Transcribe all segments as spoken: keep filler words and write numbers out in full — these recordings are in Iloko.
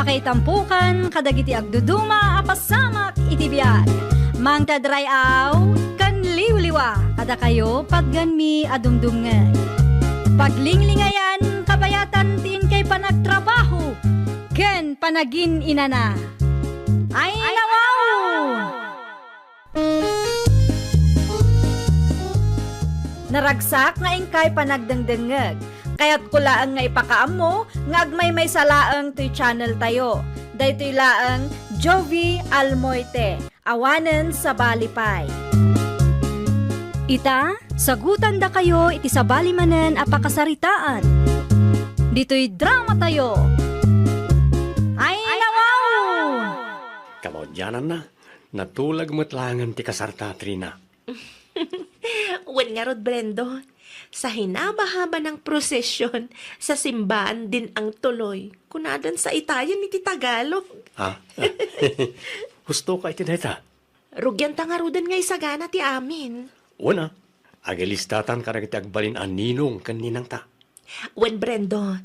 Pakaitampukan kadagiti agduduma a pasamak iti biag. Mangted ray-aw ken liwliwa kadakayo patgenmi a dumdumngeg. Paglinglingayan, kabayatan ti inkay panagtrabaho ken panagin-inana. Ay, nawaw! Naragsak nga inkay panagdengdengngeg. Kayatko laeng nga ipakaammo nga agmaymaysa laeng toy channel tayo. Daytoy laeng Jovie Almoite, awanen sabali pay. Ita, sagutandakayo iti sabali manen a pakasaritaan. Ditoy drama tayo. Ay, nawaw! Kamaudiananna, natulag met laengen ti kasarta, Trina. Wen ngarud, Brendo, sa hinaba-haba ng prosesyon sa simbaan din ang tuloy, kunadan sa itayan iti Tagalog. Ha? Husto ka iti dayta? Rugianta ngaruden nga isagana ti amin. Wen a, agilistatan kadagiti agbalin a ninong ken ninangta. Wen, Brendo,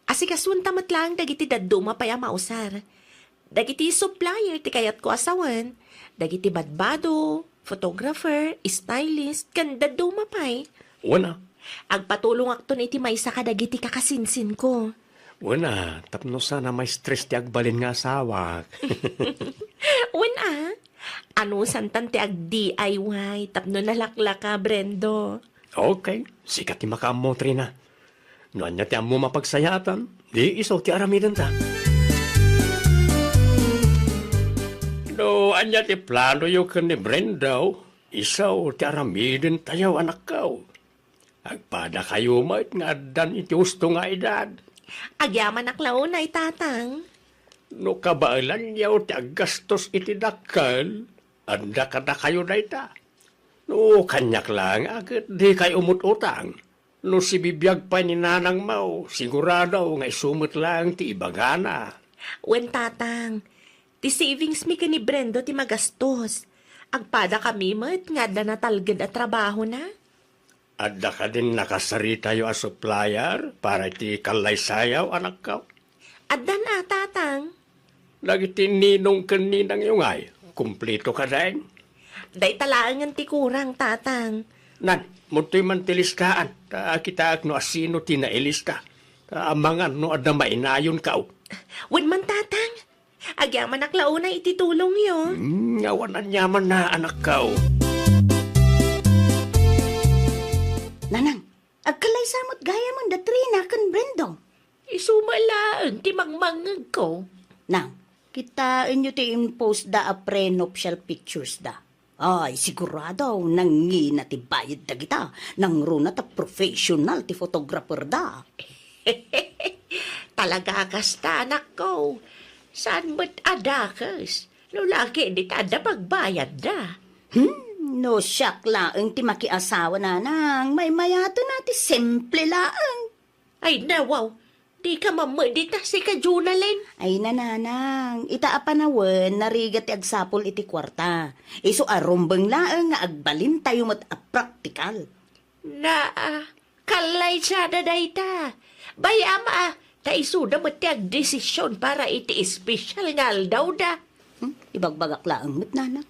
asikasuenta met laeng dagiti dadduma pay a mausar. Dagiti supplier ti kayatko a sawen, dagiti badbado, photographer, stylist, ken dadduma pay. Wen a. Agpatulongakton iti maysa kadagiti kakasinsinko. Wen a, tapno saan a ma-stress ti agbalin nga asawak. Wen a, anusantan ti ag-D I Y tapno nalaklaka, Brendo. Okay, sika ti makaammo, Trina. No ania ti ammom a pagsayaatan, di isu ti aramidenta. No ania ti planoyo ken ni Brendo, isu ti aramidentayo, anakko. Agpadakayo met nga addan iti husto nga edad. Agyamanak la unay, Tatang. No kabaelanyo ti aggastos iti dakkel, adda kadakayo dayta. No kaniak laeng a ket dikay umut-utang. No sibibiag pay ni nanangmo, sigurado nga isu met laeng ti ibagana. Wen, Tatang, ti savingsmi ken ni Brendo ti magastos. Agpadakami met nga adda natalged a trabahona. Adda kadin nakasaritayo a supplier para iti kallaysayo, anakko? Addan a, Tatang. Dagiti ninong ken ninangyo ngay, kumpleto kadi? Dayta laengen ti kurang, Tatang. Nan, adtoy man ti listaan, ta kitaek no asino ti nailista. Ta amangan no adda mainayonko. Wen man, Tatang. Agyamanak la unay iti tulongyo. Hmm, awan aniamanna, anakko. Nanang, agkallaysa met gayamen da Trina ken Brendo. Isu met laeng ti mangmangngegko. Nang, kitaenyo ti in-post da a prenuptial pictures da. Ay, sigurado, nangina ti bayad dagita, nangruna ta professional ti photographer da. Talaga kasta, anakko. Saan met a dakes? No laki dita adda pagbayadda. Hmm, no siak laeng ti makiasawa, nanang, maymayatona ti simple laeng. Ay, nawaw. Dika mammed ita, sika, Jonalyn. Ay, nanang, ita a panawen, narigat ti agsapul iti kuarta. Isu a rumbeng laeng nga agbalintayo met a praktikal. Naa, kallaysada dayta. Bay-am a, ta isuda met ti agdesisyon para iti espesyal nga aldawda. Hmm? Ibagbagak laeng met, nanang.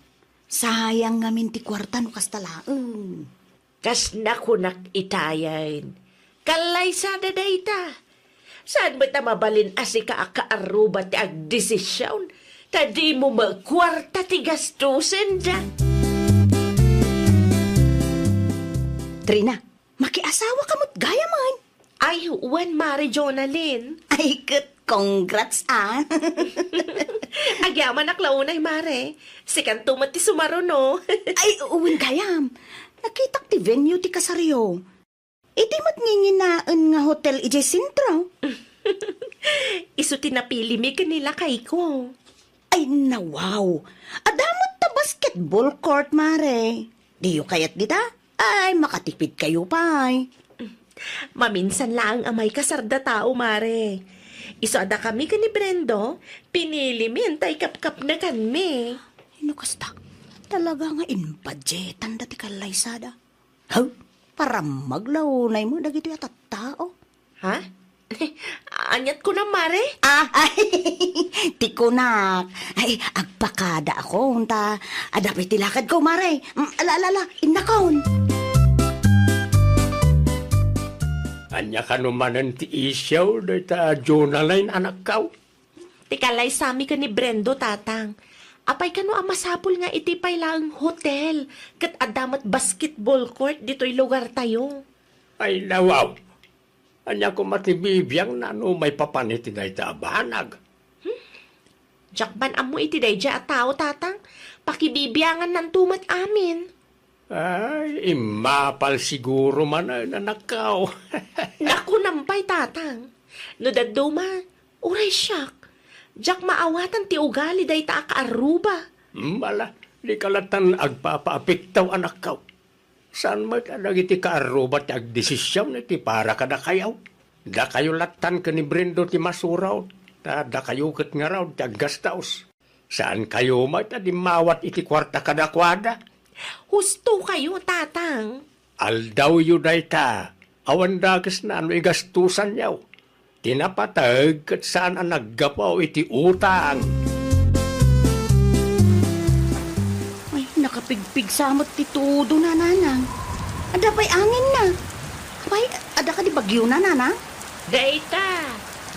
Sayang ngamin ti kuarta no kasta laeng. Kas nakunak itayen, kallaysada dayta. Saan met a mabalin a sika a kaarruba ti agdesisyon, ta dimo met kuarta ti gastosenda. Trina, makiasawaka met gayamen. Ay, wen, Mare Jonalyn. Ay, ket congrats, ah. Agyamanak la unay, Mare. Sikanto met ti sumaruno. Ay, wen gayam. Nakitak ti venue ti kasaryo. Iti met nginginaen nga hotel idiay sentro. Isu ti napilimi ken ni lakayko. Ay, nawaw! Adda met ta basketball court, Mare. Diyo kayat dita? Ay, makatipid kayo pay. Maminsan laeng a maikasarda tao, Mare. Isu a dakami ken ni Brendo, pinilimi ta ikapkapnekanmi. No kasta, talaga nga inbudgetan da ti kallaysada. Haw, parammag la unay mo dagitoy a tattao. Ha? Aniat kunam, Mare? Ah, ay, ti kunak. Ay, agpakada ako, ta adda pay ti lakadko, Mare. Mm, ala, ala, ala, innakon. Ania kano manen ti isyu dayta Jonah Line, anakko? Ti kalaysami ken ni Brendo, Tatang. Apay kano a masapul nga iti pay laeng hotel ket adda met basketball court ditoy lugartayo? Ay, nawaw. Ania koma ti bibiangna no maipapan iti dayta a banag? Diak man ammo iti daydiay a tao, Tatang. Pakibibiangannanto met amin. Ay, immapal siguro manen, anakko. Nakunam pay, Tatang. No dadduma, uray siak. Diak maawatan ti ugali dayta a kaarruba. Hmm, ala, dika lattan agpapaapekto, anakko. Saan met a dagiti kaarruba ti agdesision iti para kadakayo? Dakayo lattan ken ni Brendo ti masurot, ta dakayo ket ngarud ti aggastos. Saankayo met a dimmawat iti kuarta kadakuada. Hustokayo, Tatang. Aldawyo dayta, awan dakesna no igastosanyo. Ti napateg ket saan a naggapu iti utang. Ay, nakapigpigsa met ti tudona, Nanang. Adda pay anginna. Apay, adda kadi bagiona, Nanang? Dayta,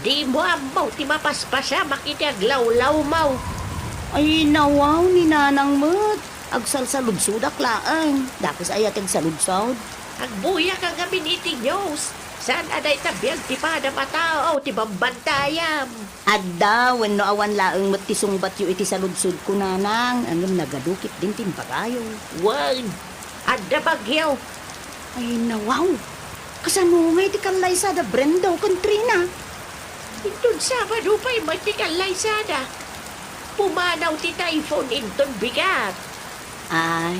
dimo ammo ti mapaspasamak iti aglawlawmaw. Ay, nawaw ni Nanang met. Agsalsaludsodak laeng. Dakes aya ti agsaludsod? Agbuyaka ngamin iti news. Saan a dayta biag ti padam a tao ti bambantayam? Adda, wenno awan laeng met ti sungbatyo iti saludsodko, Nanang, ngem nagadu ketdin ti imbagayo. Wen, adda bagyo. Ay, nawaw. Kasano ngay ti kallaysada Brenda ken Trina? Inton Sabado pay met ti kallaysada. Pumanaw ti typhoon inton bigat. Ay,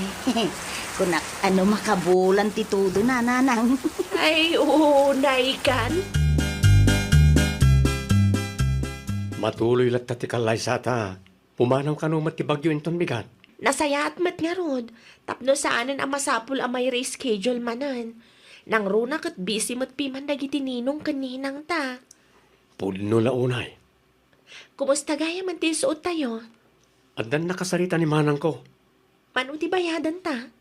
kunak a no makabulan ti tudona, Nanang. Ay, unay kan. Matuloy latta ti kallaysata. Pumanaw kano met ti bagyo inton bigat? Nasayaat met ngarud, tapno saanen a masapul a mai-reschedule manen. Nangruna ket busy met piman dagiti ninong ken ninangta. Pudno la unay. Kumusta gayam ti isuottayo? Addan nakasarita ni manangko. Mano ti bayadanta?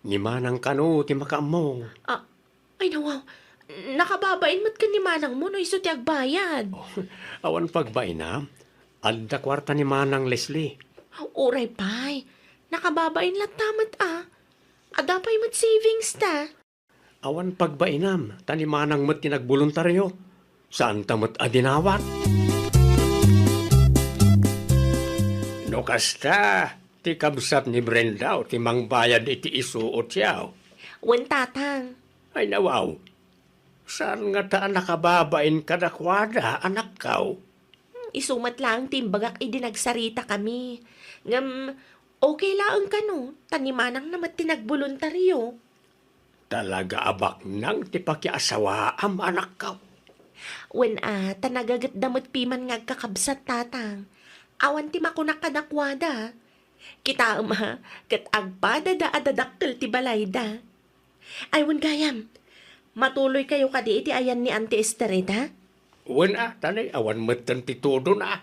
Ni manang kano ti makaammo. Ah, ay, nawaw. Nakababain met ken ni manangmo no isu ti agbayad. Oh, awan pagbainam. Adda kuarta ni manang Leslie. Uray pay. Nakababain latta met a. Adda pay met savings ta. Awan pagbainam, ta ni manang met ti nagboluntario. Saanta met a dinawat. No kasta, ti kabsat ni Brenda ti mangbayad iti isuotyo. Wen, Tatang. Ay, nawaw. Saan ngata a nakababain kadakuada, anakko? Hmm, isu met laeng ti imbagak idi nagsaritakami. Ngem, okay laeng kano, ta ni manangna met ti nagboluntario. Talaga a baknang ti pakiasawaam, anakko. Wen a, ta nagagetda met piman nga agkakabsat, Tatang. Awan ti makunak kadakuada. Kitaem a, ket agpadada a dadakkel ti balayda. Ay, wen gayam, matuloykayo kadi iti ayan ni Auntie Esterita? Wen a, ta nay, awan metten ti tudona.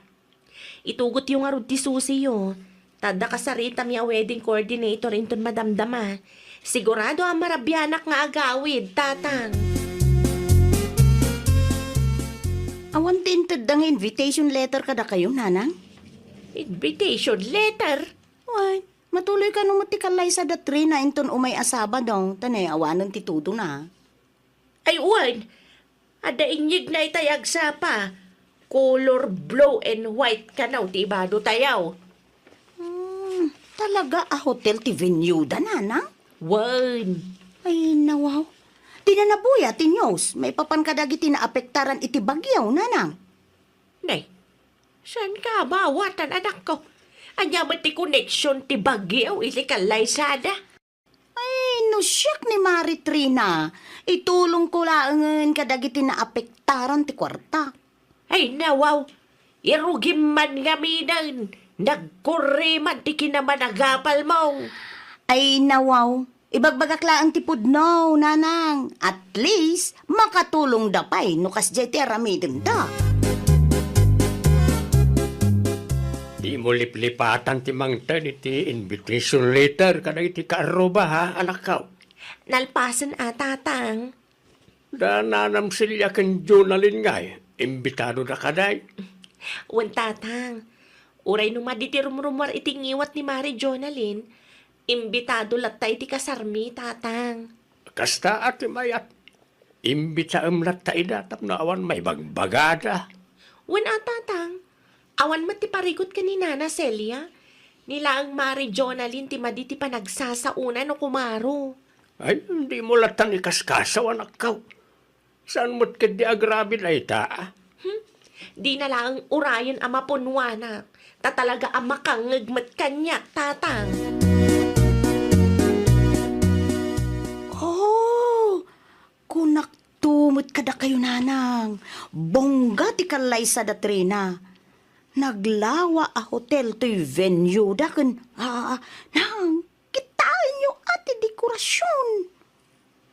Itugotyo ngarud ti susiyo. Ta adda kasaritami a wedding coordinator inton madamdama. Sigurado a marabianak nga agawid, Tatang. Awan ti intedda nga invitation letter kadakayo, Nanang? Invitation letter? Wen, matuloy kano met ti kallaysada Trina inton umay a Sabado, ta nay awanen ti tudona. Ay, wen, adda inyegna itay agsapa. Color blue and white kano ti ibadotayo. Hmm, talaga a hotel ti venue da, Nanang? Wen. Ay, nawaw. Ti nanabuya ti news, maipapan kadagiti naapektaran iti bagyo, Nanang. Nay, saanka a maawatan, anakko? Ania met ti connection ti bagyo iti kallaysada? Ay, no siak ni Mari Trina, itulongko laengen kadagiti naapektaran ti kuarta. Ay, nawaw, irugim man ngaminen, nagkurre man ti kinamanagapalmo. Ay, nawaw, Ibagbagak laeng ti pudno, nanang. At least, makatulongda pay no kasdiay ti aramidenda. Dimo liplipatan ti mangted iti invitation letter kadagiti kaarruba, ha, anakko? Nalpasen a, tatang. Da nanam Celia ken Jonalyn ngay, imbitadoda kadi? Wen, tatang. Uray no madi ti rumrumuar iti ngiwat ni Mari Jonalyn, imbitado latta iti kasarmi, tatang. Kasta a ti mayat, imbitaem latta ida tapno awan maibagbagada. Wen a, tatang. Awan met ti parikut ken ni Nana Celia. Ni laeng Mari Jonalyn ti madi ti panagsasaona no kumaro. Ay, dimo latta ikaskasaw, anakko. Saan met ketdi agrabi dayta, a? Hmm? Dina laeng urayen a mapunwana, ta talaga a makangngeg met kaniak, tatang. Oh, kunakto met kadakayo, nanang. Bongga ti kallaysa da Trina. Naglawa a hotel toy venue da ken, ah, nang, kitaenyo a ti dekorasion.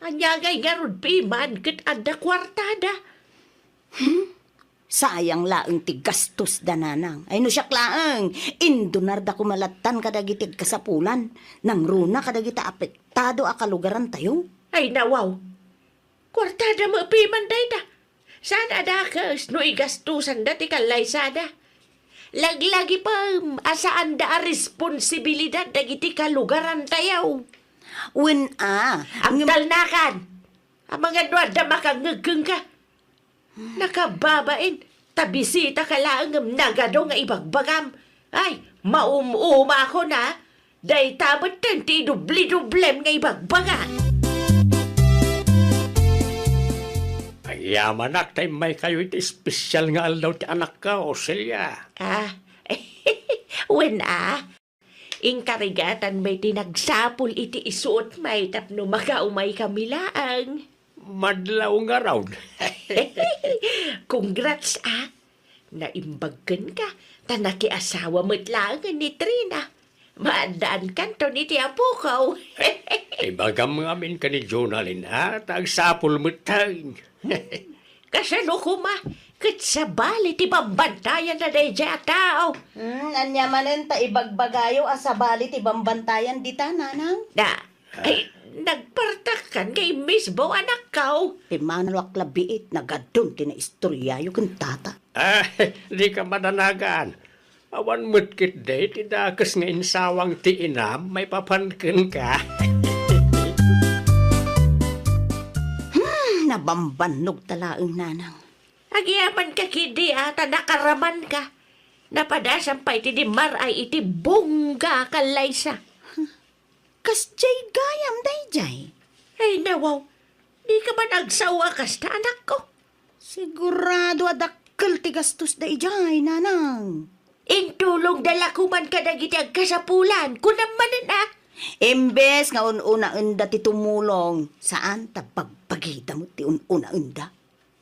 Ania ngay ngarud piman ket adda kuartada? Hmm? Sayang laeng ti gastos da, nanang. Ay, no siak laeng, indunarda koma lattan kadagiti agkasapulan. Nangruna kadagiti apektado a kalugarantayo. Ay, nawaw. Kuartada met piman dayta. Saan a dakes no igastosanda ti kallaysada. Laglagipem a saanda a responsibilidad dagiti kalugarantayo. Wen a, ngem- Agtalnakan! Amangan no adda makangngeg kenka. Nakababain, ta bisitaka laeng ngem nagadu nga ibagbagam. Ay, maum-umakon a. Dayta metten ti idubli-dublem nga ibagbaga. Agyamanak ta immaykayo iti espesial nga aldaw ti anakko, Celia. Ah, wen a, inkarigatan met ti nagsapul iti isuot met tapno makaumaykami laeng. Madlaw ngarud. Congrats, a. Naimbag kenka, ta nakiasawa met laengen ni Trina. Maaddaankanton iti apoko. Ibagam ngamin ken ni Jonalyn, a, ta agsapul metten. Kasano koma, ket sabali ti bambantayanna daydiay a tao. Hmm, ania manen ta ibagbagayo a sabali ti bambantayan dita, nanang? Na, ay, nagpartakkan nga immisbo, anakko. Ti manalo a klabiit, nagadun ti naistoryayo ken tata. Ah, dika madanagan. Awan met ketdi ti dakes nga insawang ti inam maipapan kenka. Hmm, nabambannog ta laeng, nanang. Agyamanka ketdi a ta nakaramanka. Napadasam pay ti dimmar-ay iti bongga a kallaysa. Kasdiay gayam daydiay. Ay, nawaw. Dika man agsao a kasta, anakko. Sigurado a dakkel ti gastos daydiay, nanang. Intulongda la koman kadagiti agkasapulan, kunam manen a. Imbes nga un-unaenda ti tumulong, saan ta bagbagida met ti un-unaenda.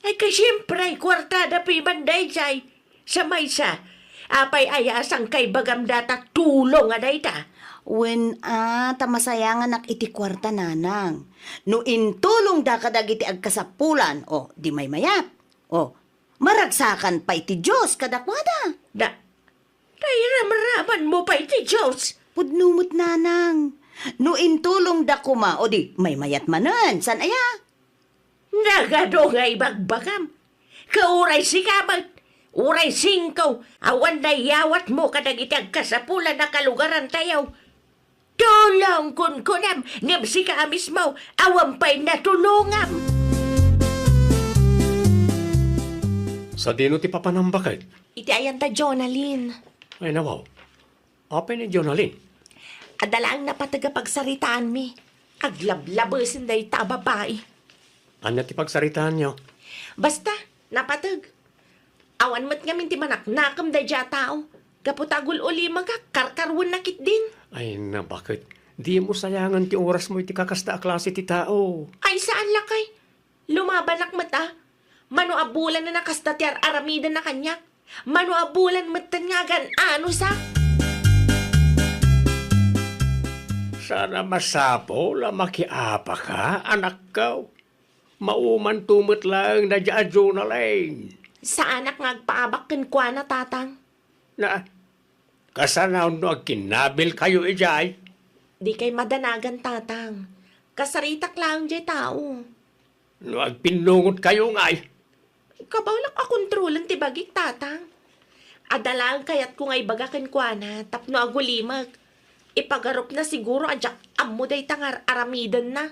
Ay, ket siempre, kuartada piman daydiay. Sa maysa, apay aya a sangkaibagamda ta tulong a dayta? Wen a, ta masayanganak iti kuarta, nanang. No intulongda kadagiti agkasapulan, o, di maymayat. O, maragsakan pay ti Dios kadakuada. Da, Nairamramanmo pay ti Dios? Pudno met, nanang. No intulongda koma, o di, maymayat manen. Saan aya? Nagadu nga ibagbagam. Ket uray sika met, uray singko, awan nayawatmo kadagiti agkasapulan a kalugarantayo. Tulong, kunkunam, ngem sika a mismo, awan pay natulongam. Sadino ti papanam, baket? Iti ayan ta Jonalyn. Ay, nawaw. Apay ni Jonalyn? Adda laeng napateg a pagsaritaanmi. Aglablabesen dayta a babai. Ania ti pagsaritaanyo? Basta, napateg. Awan met ngamin ti manaknakam daydiay a tao. Gapu ta agul-ulimagak, karkaruenna ketdin. Ay, nabaket. Dimo sayangen ti orasmo iti kakasta a klase ti tao. Ay, saan lakay. Lumabanak met a. Mano a bulan a nakasta ti ar-aramidenna kaniak. Mano a bulan metten nga agan-anusak. Saan a masapul a makiabaka, anakko. Maumanto met laeng daydiay a Jonalyn. Saanak nga agpaabak kenkuana, Tatang. Na, kasano no agkinnabilkayo idiay? Dikay madanagan, Tatang. Kasaritak laeng diay tao. No agpinnungotkayo ngay? Kabaelak a kontrolen ti bagik, Tatang. Adda laeng kayatko nga ibaga kenkuana tapno agulimek. Ipagarupna siguro a diak ammo dayta nga ar-aramidenna.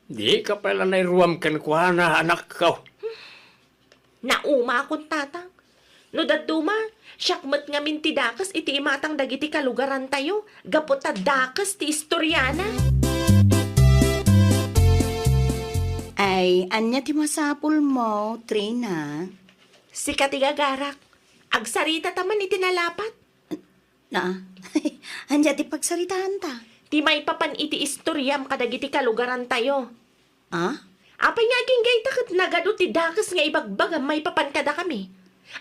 Dika pay la nairuam kenkuana, anakko. Naumakon, Tatang. No dadduma, siak met ngamin ti dakes iti imatang dagiti kalugarantayo, gapu ta dakes ti istoriana. Ay, ania ti masapulmo, Trina? Sika ti gagarak. Agsarita ta man iti nalapat. Na, ania ti pagsaritaanta? Ti maipapan iti istoriam kadagiti kalugarantayo. Ah? Apay nga agingga ita ket nagadu ti dakes nga ibagbagam maipapan kadakami?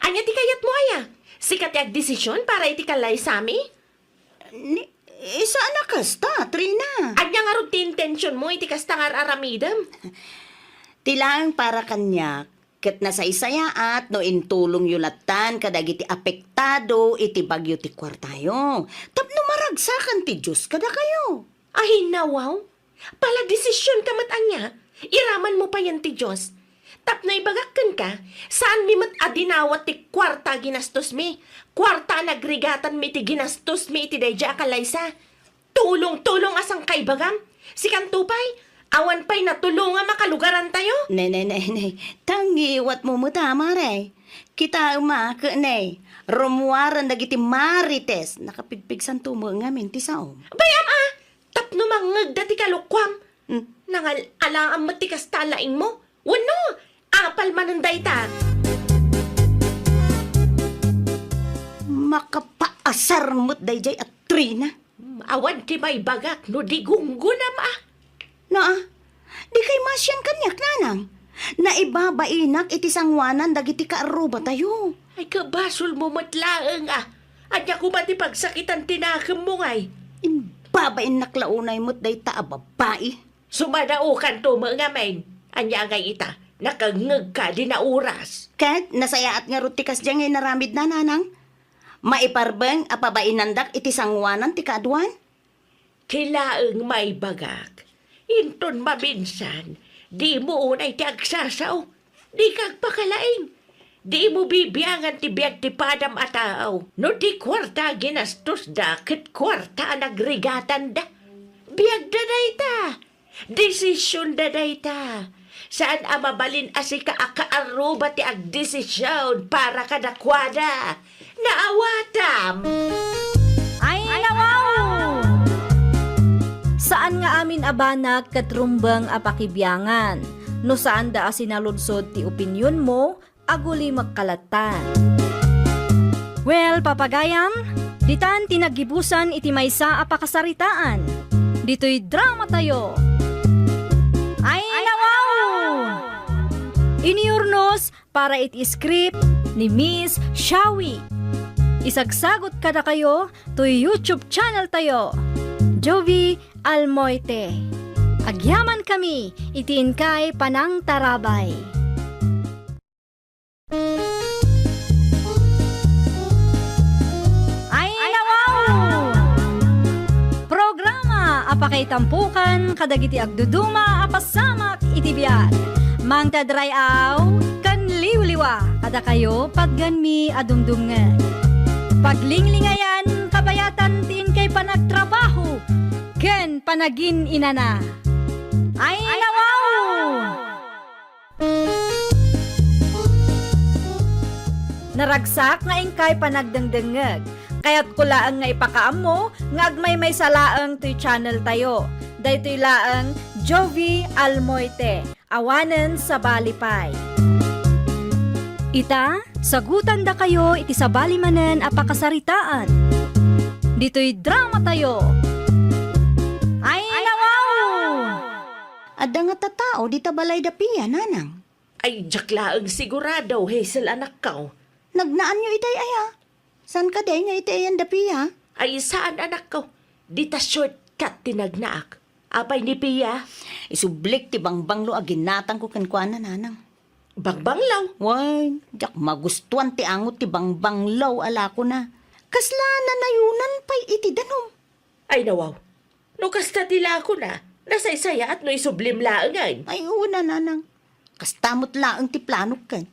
Ania ti kayatmo aya? Sika ti agdesision para iti kalaysami? Ni, saan a kasta, Trina. Ania ngarud ti intentionmo iti kasta nga ar-aramidem? Ti laeng para kaniak, ket nasaysayaat no intulongyo lattan kadagiti apektado iti bagyo ti kuartayo, tapno maragsakan ti Dios kadakayo. Ay, nawaw. Pala desisionka met ania, iramanmo payen ti Dios. Tapno ibagak kenka, saanmi met a dinawat ti kuarta a ginastosmi, kuarta a nagrigatanmi iti ginastosmi iti daydiay a kalaysa. Tulong-tulong a sangkaibagam. Sikanto pay, awan pay natulongam a kalugarantayo. Ne, ne, ne, ne. Tangiwatmo met a, mare. Kitaem a, ket ne, rummuaren dagiti marites, nakapigpigsanto met ngamin ti saom. Bay-am a, tapno mangngegda ti kalokuam. Hmm. Nangal-alaam met ti kasta a laingmo. Wenno, apal manen dayta. Makapaasar met daydiay a Trina. Hmm, awan ti maibagak no di gunggonam a. Naa, dikay masian kaniak, nanang. Naibabainak iti sangoanan dagiti kaarrubatayo. Ay, kabasolmo met laeng a. Ania koma ti pagsakitan ti nakemmo ngay? Imbabainnak la unay met dayta a babai. Sumadaokanto met ngamin. Ania ngay ita? Nakangngegka dina oras. Ket nasayaat ngarud ti kasdiay nga inaramidna, nanang? Maiparbeng a pabainandak iti sangoanan ti kaaduan? Ti laeng maibagak, inton maminsan, dimo unay ti agsasao. Dika agpakalaing. Dimo bibiangan ti biag ti padam a tao. No ti kuarta a ginastosda ket kuarta a nagrigatanda. Biagda dayta. Desisionda dayta. Saan a mabalin a sika a kaarruba ti agdesisyon para kadakuada. Naawatam! Ay, nawaw! Saan nga amin a banag ket rumbeng a pakibiangan. No saanda a sinaludsod ti opinionmo, agulimek ka lattan. Well, papagayam, ditan ti naggibusan iti maysa a pakasaritaan. Ditoy dramatayo. Ay, nawaw! Iniurnos para iti script ni Miss Shawi. Isagsagot kadakayo toy YouTube channel tayo, Jovi Almoite. Agyamankami iti inkay panangtarabay. Ay, nawaw! Programa a pakaitampokan kadagiti agduduma a pasamak iti biag. Mangted ray-aw ken liwliwa kadakayo, patgenmi a dumdumngeg. Paglinglingayan, kabayatan ti inkay panagtrabaho ken panagin-inana. Ay, nawaw! Naragsak nga inkay panagdengdengngeg. Kayatko laeng nga ipakaammo nga agmaymaysa laeng toy channel tayo. Daytoy laeng Jovi Almoite, awanen sabali pay. Ita, sagutandakayo iti sabali manen a pakasaritaan. Ditoy dramatayo. Ay, nawaw! Adda ngata tao dita balay da Pia, nanang? Ay, diak laeng sigurado, Hazel, anakko. Nagnaanyo itay aya? Saan kadi nga iti ayan da Pia? Ay, saan, anakko. Dita short kat tinagnaak. Apay ni Pia? Isublik ti bangbanglo a ginatangko kenkuana, nanang. Bangbanglo? Wen, diak magustuan ti angot ti bangbanglo a lakona. Kasla nanayunan pay iti danum. Ay, nawaw. No kasta ti lakona, nasaysayaat no isublim laengen. Ay, wen a, nanang. Kasta met laeng ti planok ken.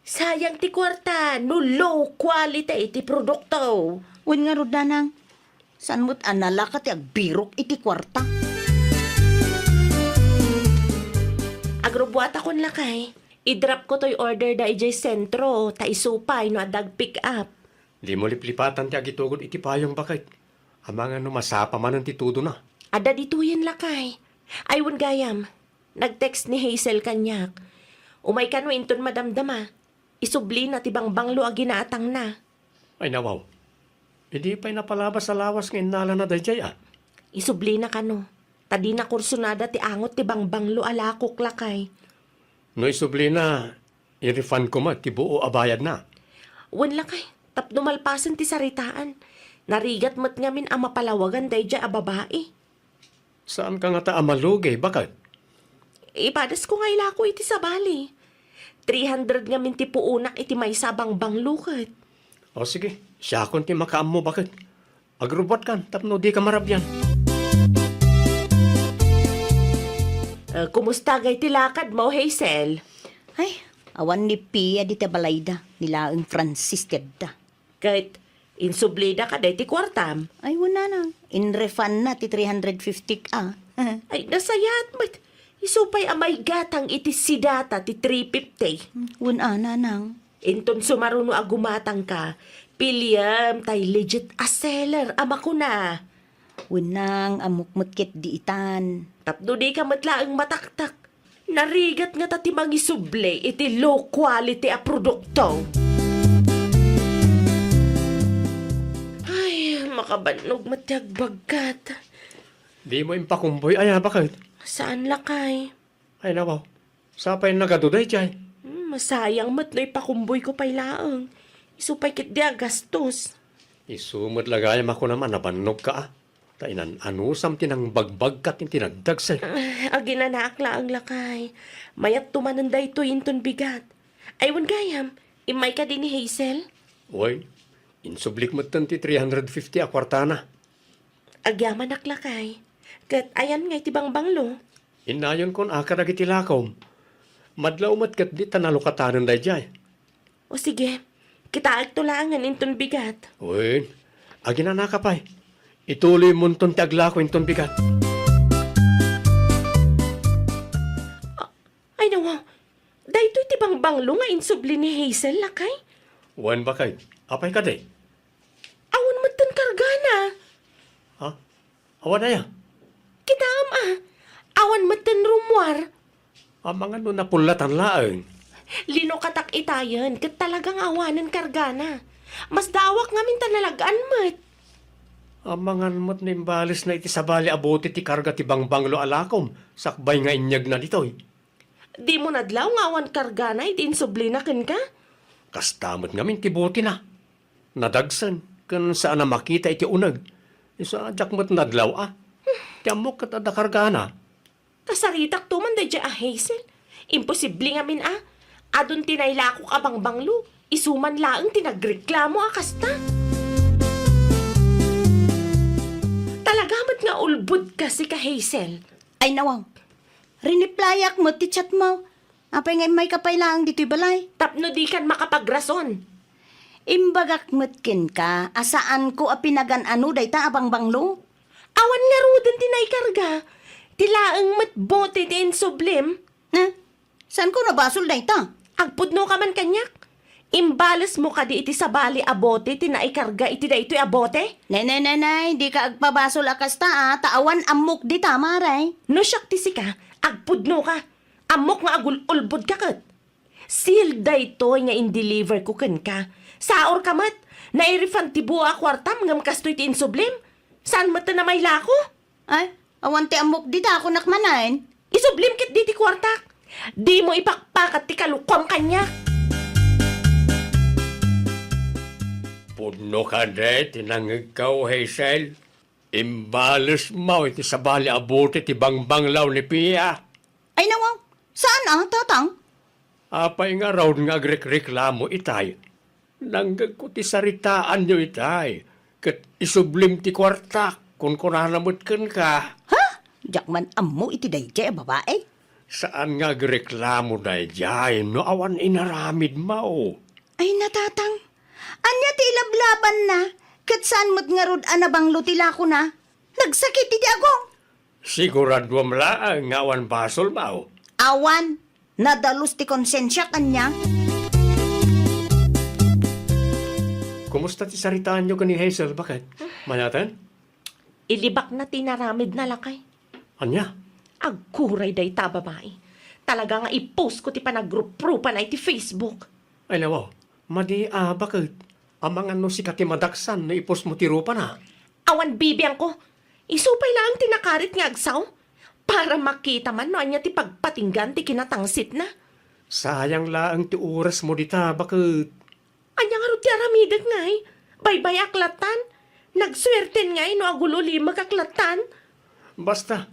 Sayang ti kuarta no low quality ti produkto. Wen ngarud, nanang. Saan met a nalaka ti agbirok iti kuarta? Agrubbuatakon, lakay. I-drop ko toy order da idiay sentro, ta isu pay no adda ag-pick up. Dimo liplipatan ti agitugod iti payong, baket. Amangan no masapa manen ti tudona. Adda ditoyen, lakay. Ay, wen gayam. Nag-text ni Hazel kaniak. Umay kano inton madamdama. Isublina ti bangbanglo a ginaatangna. Ay, nawaw. Idi pay napalabas a lawas nga innalana daydiay, a? Isublina kano. Ta dina kursonada ti angot ti bangbanglo a lakok, lakay. No isublina, i-refund ko met ti buo a bayadna. Wen, lakay, tapno malpasen ti saritaan. Narigat met ngamin a mapalawagan daydiay a babai. Saanka ngata a malugay, baket? Ipadasko nga ilako iti sabali. Three hundred ngamin ti puonak iti maysa a bangbanglo ket. O sige, siakon ti makaammo, baket. Agrubbuatkan tapno dika marabian. Eh, kumusta gay ti lakadmo, Hazel? Ay, awan ni Pia dita balayda, ni laeng Francis ti adda. Ket insublida kadi ti kuartam? Ay, wen, nanang. In-refund na ti three hundred fifty ka. Ay, nasayaat met. Isu pay a maigatang iti sidata ti three fifty. Wen a, nanang. Inton sumaruno a gumatangka, piliem tay legit a seller a makuna. Wen, nang, ammok met ketdi itan. Tapno dika met laeng mataktak. Narigat ngata ti mangisubli iti low quality a produkto. Ay, makabannog met ti agbagkat. Dimo impakumboy aya, baket? Saan, lakay. Ay, nawaw. Sapay nagadu daydiay. Hmm, masayang met no ipakumboyko pay laeng. Isu pay ketdi a gastos. Isu met la gayam a kunam a nabannogka, a. Ta inan-anusam ti nangbagbagkat iti nagdagsen. Ah, aginanaak laeng, lakay. Mayatto manen daytoy inton bigat. Ay, wen gayam, immayka di ni Hazel? Wen, insublik metten ti three hundred fifty a kuartana. Agyamanak, lakay. Ket ayan ngay ti bangbanglo? Innayonkon a kadagiti lakom. Madlaw met ketdi ta nalukatanen daydiay. O sige, kitaekto laengen inton bigat. Wen, aginanaka pay. Ituloymonton ti aglako inton bigat. A-, ay, nawaw. Daytoy ti bangbanglo nga insubli ni Hazel, lakay? Wen, baket. Apay kadi? Awan metten kargana. Ha? Awan aya? Kitaem a. Awan metten rummuar. Amangan no napullatan laeng. Linukatak itayen ket talagang awanen kargana. Masdaawak ngamin ta nalag-an met. Amangan met no imbalesna iti sabali a bote ti karga ti bangbanglo a lakom sakbay nga inyegna ditoy. Dimo nadlaw nga awan kargana idi insublina kenka? Kasta met ngamin ti botina. Nadagsen ken saan a makita iti uneg. Isu a diak met nadlaw a. Ti ammok ket adda kargana. Kasaritakto man daydiay a Hazel. Imposible ngamin a. Adun ti nailakok a bangbanglo. Isu man laeng ti nagreklamo a kasta. Talaga met nga ulbodka sika, Hazel. Ay, nawaw. Riniplayak met ti chatmo. Apay nga immayka pay laeng ditoy balay? Tapno dikan makapagrason. Imbagak met kenka a saanko a pinagan-ano dayta a bangbanglo. Awan ngaruden ti naikarga. Ti laeng met bote ti insublim. Na, saanko nabasol dayta? Agpudnoka man kaniak. Imbalesmo kadi iti sabali a bote ti naikarga iti daytoy a bote? Nenenenay, dika agpabasol a kasta a, ta awan ammok dita, maray. No siak ti sika, agpudnoka. Ammok nga agul-ulbodka ket. Sealed daytoy nga in-deliver ko kenka. Saorka met, nai-refund ti buo a kuartam ngem kastoy ti insublim. Saan met a mailako? Ay, awan ti ammok dita, kunak manen. Isublim ketdi ti kuartak. Dimo ipakpakat ti kalukuam kaniak. Pudno kadi ti nangngegko, Hazel? Imbalesmo iti sabali a bote ti bangbanglaw ni Pia. Ay, nawaw. Saan a, Tatang? Apay ngarud nga agrekreklamo itay? Nanggegko ti saritaanyo itay, ket isublim ti kuartak, kunkunana met kenka. Ha? Diak man ammo iti daydiay a babai. Saan nga agreklamo daydiay no awan inaramidmo. Ay, natatang. Ania ti ilablabanna? Ket saan met ngarud a nabanglo ti lakona? Nagsakit iti agong. Siguraduam laeng nga awan basolmo. Awan. Nadalus ti konsensiak, ania? Kumusta ti saritaanyo ken ni Hazel, baket? Mayat? Ilibakna ti inaramidna, lakay. Ania? Aguray dayta a babai. Talaga nga i-post ko ti panagruprupana iti Facebook. Ay, nawaw. Madi a, baket? Amangan no sika ti madaksan no i-post mo ti rupana. Awan bibiangko. Isu pay laeng ti nakarit nga agsaw. Para makita man no ania ti pagpatinggan ti kinatangsitna. Sayang laeng ti orasmo dita, baket? Ania ngarud ti aramidek ngay? Baybay-ak lattan. Nagsuerten ngay no agul-ulimekak lattan. Basta,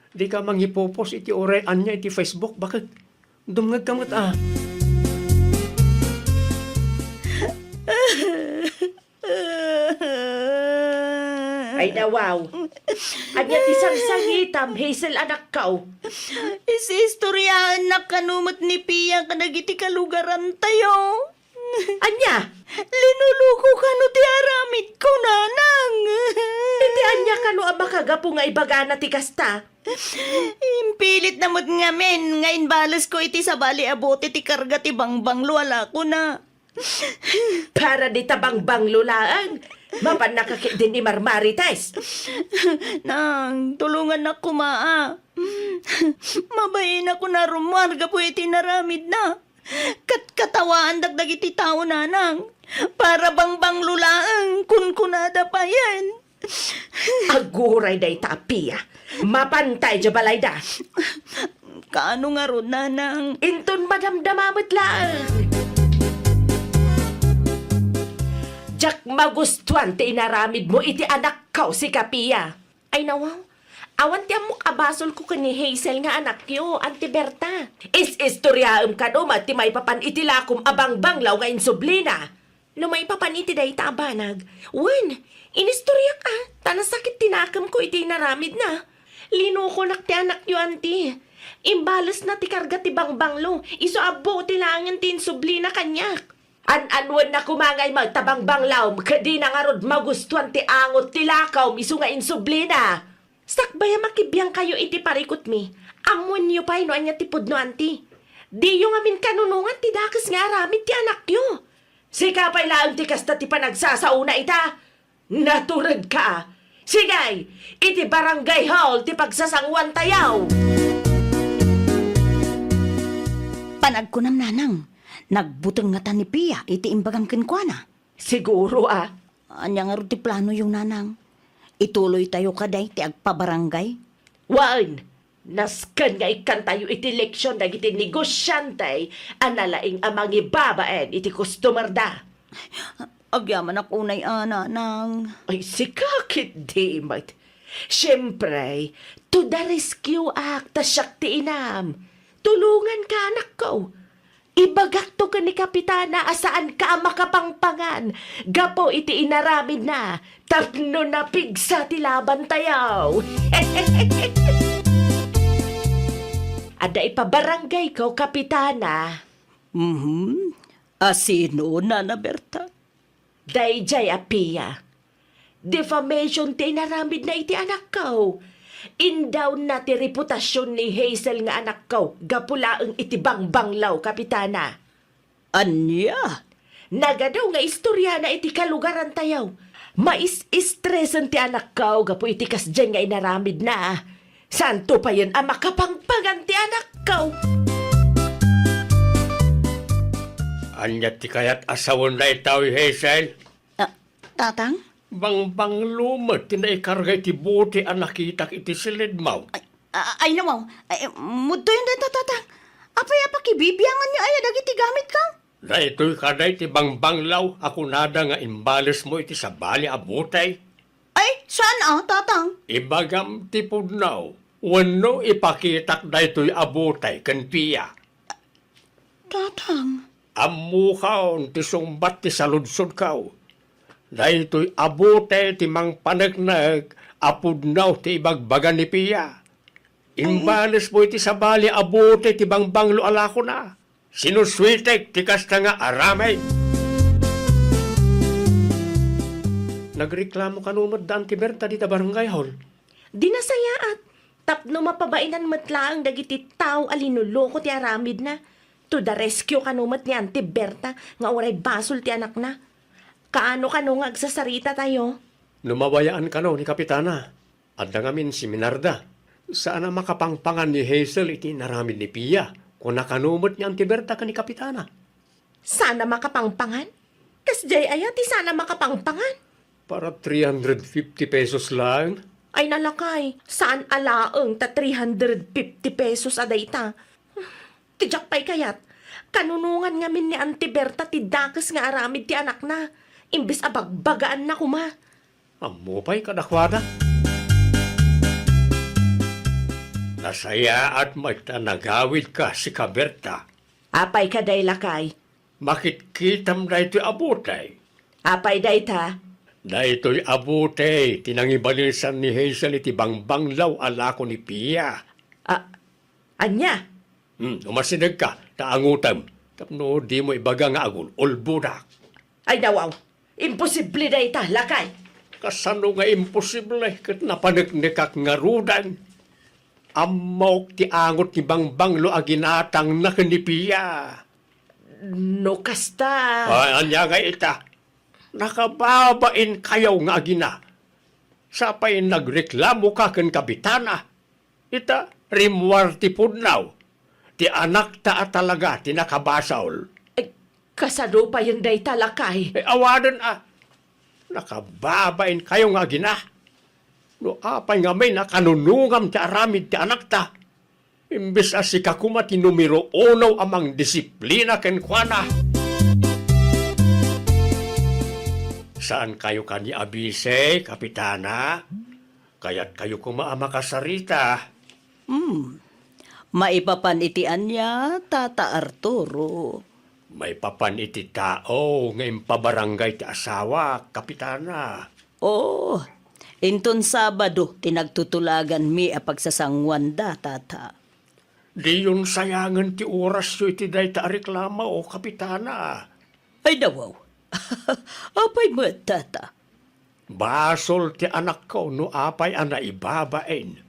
dika mangipopost iti uray ania iti Facebook, baket? Dumngegka met a. Ay, nawaw. Ania ti sangsangitam, Hazel, anakko? Is-istoriaennak kano met ni Pia kadagiti kalugarantayo. Ania? Linuluko kano ti aramidko, nanang. Iti ania kano a makagapu nga ibagana ti kasta? Impilitna met ngamin nga imbalesko iti sabali a bote ti karga ti bangbanglo a lakona. Para dita bangbanglo laeng, mapannaka ketdin imar-marites. Nang, tulongannak koma a. Mabainak a rummuar gapu iti inaramidna. Katkatawaandak dagiti tao, nanang. Para bangbanglo laeng, kunkunada payen. Aguray dayta a Pia. Mapanta idiay balayda. Kaano ngarud, nanang? Inton madamdama met laeng. Diak magustuan ti inaramidmo iti anakko, sika, Pia. Ay, nawaw. Awan ti ammok a basolko ken ni Hazel nga anakyo, Auntie Berta. Is-istoriaem kano met ti maipapan iti lakom a bangbanglaw nga insublina. No maipapan iti dayta a banag, wen, inistoriak a, ta nasakit ti nakemko iti inaramidna. Linukonak ti anakyo, Auntie. Imbalesna ti karga ti bangbanglo, isu a bote laengen ti insublina kaniak. An-anuenna koma ngay met ta bangbanglaw, ket dina ngarud magustuan ti angot ti lakom isu nga insublina. Sakbay a makibiangkayo iti parikutmi, ammoenyo pay no ania ti pudno, Auntie. Diyo ngamin kanunongan ti dakes nga aramid ti anakyo. Sika pay laeng ti kasta ti panagsasaona ita. Naturedka. Sige, iti barangay hall ti pagsasanguantayo. Panagkunam, nanang, nagbuteng ngata ni Pia iti imbagam kenkuana? Siguro a. Ania ngarud ti planoyo, nanang? Ituloytayo kadi ti agpabarangay? Wen, nasken nga ikkantayo iti leksion dagiti negosiante a nalaing a mangibabain iti customer da. Agyamanak unay a, nanang. Ay, sika ketdi met. Siempre, to the rescue ak, ta siak ti inam. Tulonganka, anakko. Ibagakto ken ni Kapitana a saanka a makapangpangan gapu iti inaramidna tapno napigsa ti labantayo. Adda ipabarangayko, Kapitana. Mhm. A sino, Nana Berta? Daydiay a Pia. Defamation ti inaramidna iti anakko. Indawnna ti reputasion ni Hazel nga anakko gapu laeng iti bangbanglaw, Kapitana. Ania? Nagadu nga istoriana iti kalugarantayo. Mais-istresen ti anakko gapu iti kasdiay nga inaramidna. Saanto payen a makapangpangan ti anakko. Ania ti kayat a sawen daytoy, Hazel? Ah, Tatang? Bangbanglo met ti naikarga iti bote a nakitak iti silidmo. Ay, a-, ay, nawaw. Ay, mudtoyen dayta, Tatang. Apay a pakibibianganyo aya dagiti gamitko? Daytoy kadi ti bangbanglaw a kunada nga imbalesmo iti sabali a bote. Ay, saan a, Tatang? Ibagam ti pudno, wenno ipakitak daytoy a bote ken Pia. Tatang. Ammokon ti sungbat ti saludsodko. Daytoy a bote ti mangpaneknek a pudno ti ibagbaga ni Pia. Imbalesmo iti sabali a bote ti bangbanglo a lakona. Sinusuitek ti kasta nga aramid. Nagreklamo kano met da Auntie Berta dita barangay hall? Di nasayaat, tapno mapabainan met laeng dagiti tao a linuloko ti aramidna. To the rescue kano met ni Auntie Berta nga uray basol ti anakna. Kaano kano nga agsasarita tayo? No mabayaan kano ni Kapitana, adda ngamin seminarda. Saan a makapangpangan ni Hazel iti inaramid ni Pia. Kuna kano met ni Auntie Berta ken ni Kapitana. Saan a makapangpangan? Kasdiay aya ti saan a makapangpangan? Para three hundred fifty pesos laeng. Ay, nalakay, saan a laeng ta three hundred fifty pesos a dayta. Ti diak pay kayat, kanunongan ngamin ni Auntie Berta ti dakes nga aramid ti anakna, imbes a bagbagaanna koma. Ammo pay kadakuada. Nasayaat met ta nagawidka, sika Berta. Apay kadi, lakay? Makitkitam daytoy a bote. Apay dayta? Daytoy a bote ti nangibalesan ni Hazel iti bangbanglo a lako ni Pia. A-, ania? Hmm, umasidegka, ta angotem. Tapno dimo ibaga nga agul-ulbodak. Ay, nawaw. Imposible dayta, lakay. Kasano nga imposible ket napaneknekak ngaruden? Ammok ti angot ti bangbanglo a ginatangna ken ni Pia. No kasta. Ay, ania ngay ita? Nakababainkayo nga agina. Sapay nagreklamoka ken Kapitana. Ita, rimmuar ti pudno. Ti anakta a talaga ti nakabasol. Ay, kasano payen dayta, lakay? Eh, awanen a. Nakababainkayo nga agina. No apay ngamin a kanunongam ti aramid ti anakta, imbes a sika koma ti numero uno a mangdisiplina kenkuana. Saankayo kadi abisi, Kapitana? Kayatkayo koma a makasarita? Hmm. Maipapan iti ania, Tata Arturo? Maipapan iti tao nga impabarangay ti asawak, Kapitana. Oo. Inton Sabado ti nagtutulaganmi a pagsasanguanda, Tata. Diyon sayangen ti orasyo iti dayta a reklamo, Kapitana. Ay, nawaw. Apay met, Tata? Basol ti anakko no apay a naibabain.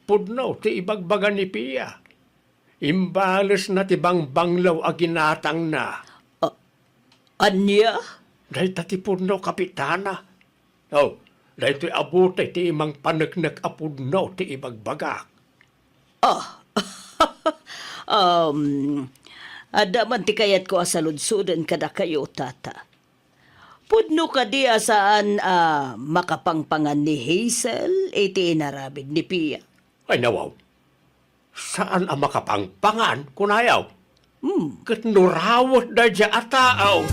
Pudno ti ibagbaga ni Pia. Imbalesna ti bangbanglo a ginatangna. A-, ania? Dayta ti pudno, Kapitana. Oh, daytoy a bote ti mangpaneknek a pudno ti ibagbagak. Ah, um, adda man ti kayatko a saludsoden kadakayo, Tata. Pudno kadi a saan a makapangpangan ni Hazel iti inaramid ni Pia? Ay, nawaw. Saan a makapangpangan, kunayo? Hmm. Ket no rawet daydiay a tao.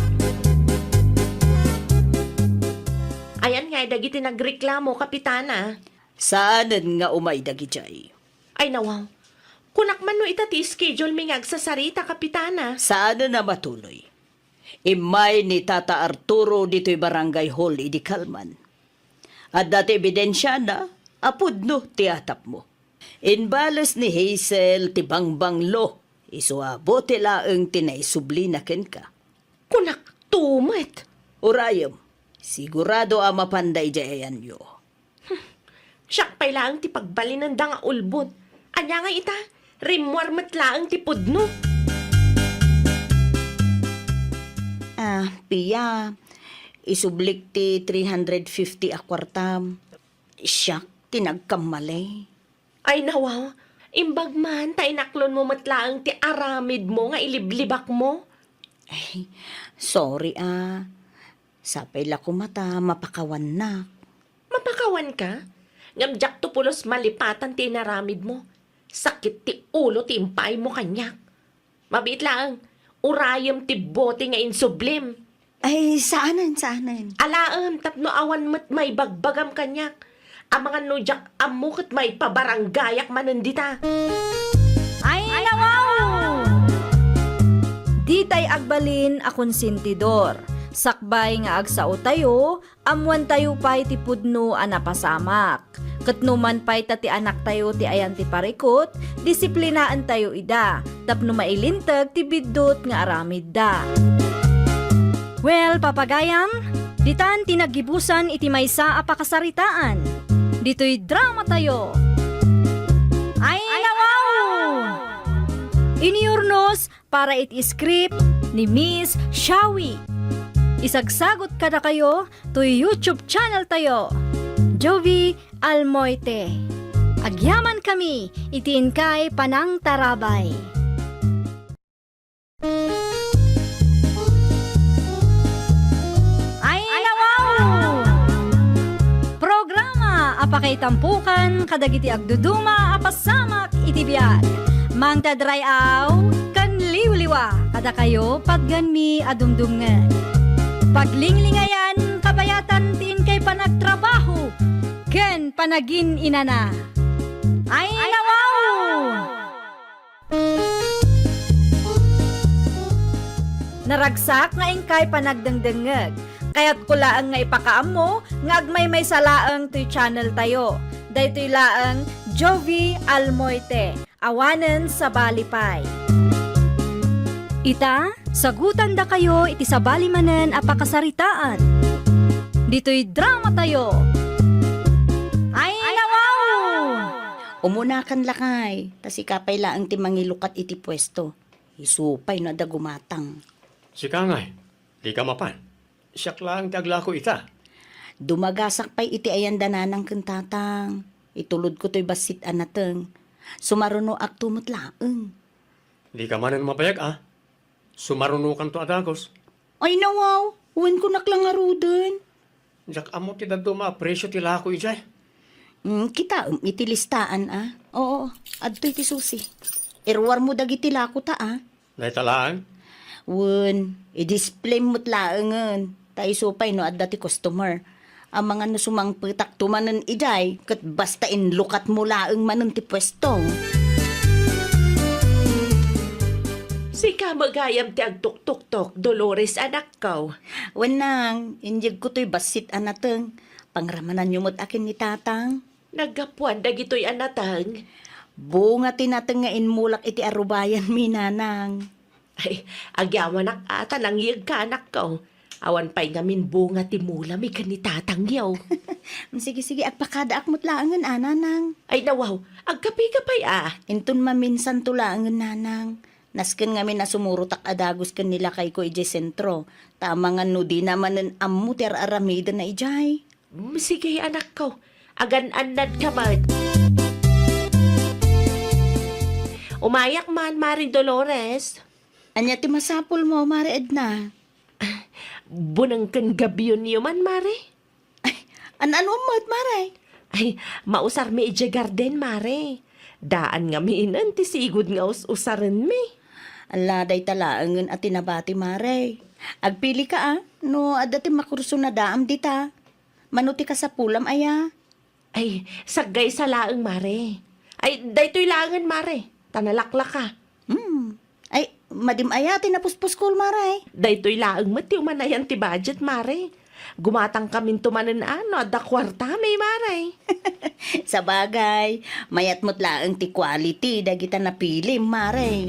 Ayan nga dagiti nagreklamo, Kapitana. Saanen nga umay dagidiay. Ay, nawaw. Kunak man no ita ti schedule mi nga agsasarita, Kapitana. Saanen a matuloy. Immay ni Tata Arturo ditoy barangay hall idi kalman. Adda ti ebidensiana a pudno ti atapmo. Imbales ni Hazel ti bangbanglo, isu a bote laeng ti naisublina kenka. Kunak to met. Urayem, sigurado a mapanda idiay ayanyo. Siak pay laeng ti pagbalinenda nga ulbod. Ania nga ita? Rimmuar met laeng ti pudno. Ah, Pia, isublik ti three hundred fifty a kuartam. Siak ti nagkammali. Ay, nawaw, imbag man ta inaklonmo met laeng ti aramidmo nga iliblibakmo. Ay, sorry, ah. Sapay la koma ta mapakawannak. Mapakawanka? Ngem diakto pulos malipatan ti inaramidmo. Sakit ti ulo ti impaaymo kaniak. Mabiit laeng, urayem ti bote nga insublim. Ay, saanen, saanen. Alaem, tapno awan met maibagbagam kaniak. Amangan no diak ammo ket maipabaranggayak manen dita. Ay, nawaw! Ditay agbalin a konsentidor. Sakbay nga agsaotayo, ammoantayo pay ti pudno a napasamak. Ket no man pay ta ti anaktayo ti ayan ti parikut, disiplinaentayo ida tapno mailinteg ti biddut nga aramidda. Well, papagayam, ditan ti naggibusan iti maysa a pakasaritaan. Ditoy dramatayo. Ay, nawaw! Iniurnos para iti script ni Miss Shawi. Isagsagot kadakayo toy YouTube channel tayo, Jovi Almoite. Agyaman kami iti inkay panangtarabay. Ay, nawaw! Programa a pakaitampukan kadagiti agduduma a pasamak iti biag. Mangted ray-aw ken liwliwa kadakayo patgenmi a dumdumngeg. Paglinglingayan, kabayatan ti inkay panagtrabaho ken panagin-inana. Ay, nawaw! Naragsak nga inkay panagdengdengngeg. Kayatko laeng nga ipakaammo nga agmaymaysa laeng toy channel tayo. Daytoy laeng Jovi Almoite, awanen sabali pay. Ita, sagutandakayo iti sabali manen a pakasaritaan. Ditoy dramatayo. Ay, nawaw! Umunakan, lakay, ta sika pay laeng ti mangilukat iti puesto. Isu pay no adda gumatang. Sika ngay, dika mapan. Siak laeng ti aglako ita. Dumagasak pay iti ayan da nanang ken tatang. Itulodko toy bassit a nateng. Sumarunoakto met laeng. Dika manen mabayag a. Sumarunokanto a dagus. Ay, nawaw, wen kunak la ngaruden. Diak ammo ti dadduma a presio ti lako idiay. Mm, kitaem iti listaan a. Oo, adtoy ti susi. Iruarmo dagiti lakota a. Dayta laeng? Wen, i-display met laengen. Ta isu pay no adda ti customer. Amangan no sumangpetakto manen idiay, ket basta inlukatmo laeng manen ti puesto. Sika met gayam ti agtuktuktok, Dolores, anakko. Wen nang, inyegko toy bassit a nateng. Pangramananyo met a ken ni tatang. Naggapuan dagitoy a nateng? Bunga ti nateng nga inmulak iti arubayanmi, nanang. Ay, agyamanak a ta nangyegka, anakko. Awan pay ngamin bunga ti mulami ken ni tatangyo. Sige, sige, agpakadaak met laengen a, nanang. Ay, nawaw, agkapika pay a. Inton maminsanto laengen, nanang. Nasken ngamin a sumurotak a dagus ken ni lakayko idiay sentro. Ta amangan no dina manen ammo ti ar-aramidenna idiay. Mm, sige, anakko. Agan-annadka met. Umayak man, Mare Dolores. Ania ti masapulmo, Mare Edna? Buneng ken gabionyo man, Mare. Ay, an-ano met, Mare? Ay, mausarmi idiay garden, Mare. Daan ngaminen ti sigud nga us-usarenmi. Ala, dayta laengen a ti nabati, Mare. Agpilika a, no adda ti makurso nadaam dita. Mano ti kasapulam aya? Ay, saggaysa laeng, Mare. Ay, daytoy laengen, Mare. Ta nalaklaka. Hmm. Ay, madim aya ti napuspuskol, Mare. Daytoy laeng met ti umanayan ti budget, Mare. Gumatangkaminto manen a no adda kuartami, Mare. Sabagay, mayat met laeng ti quality dagita napilim, Mare.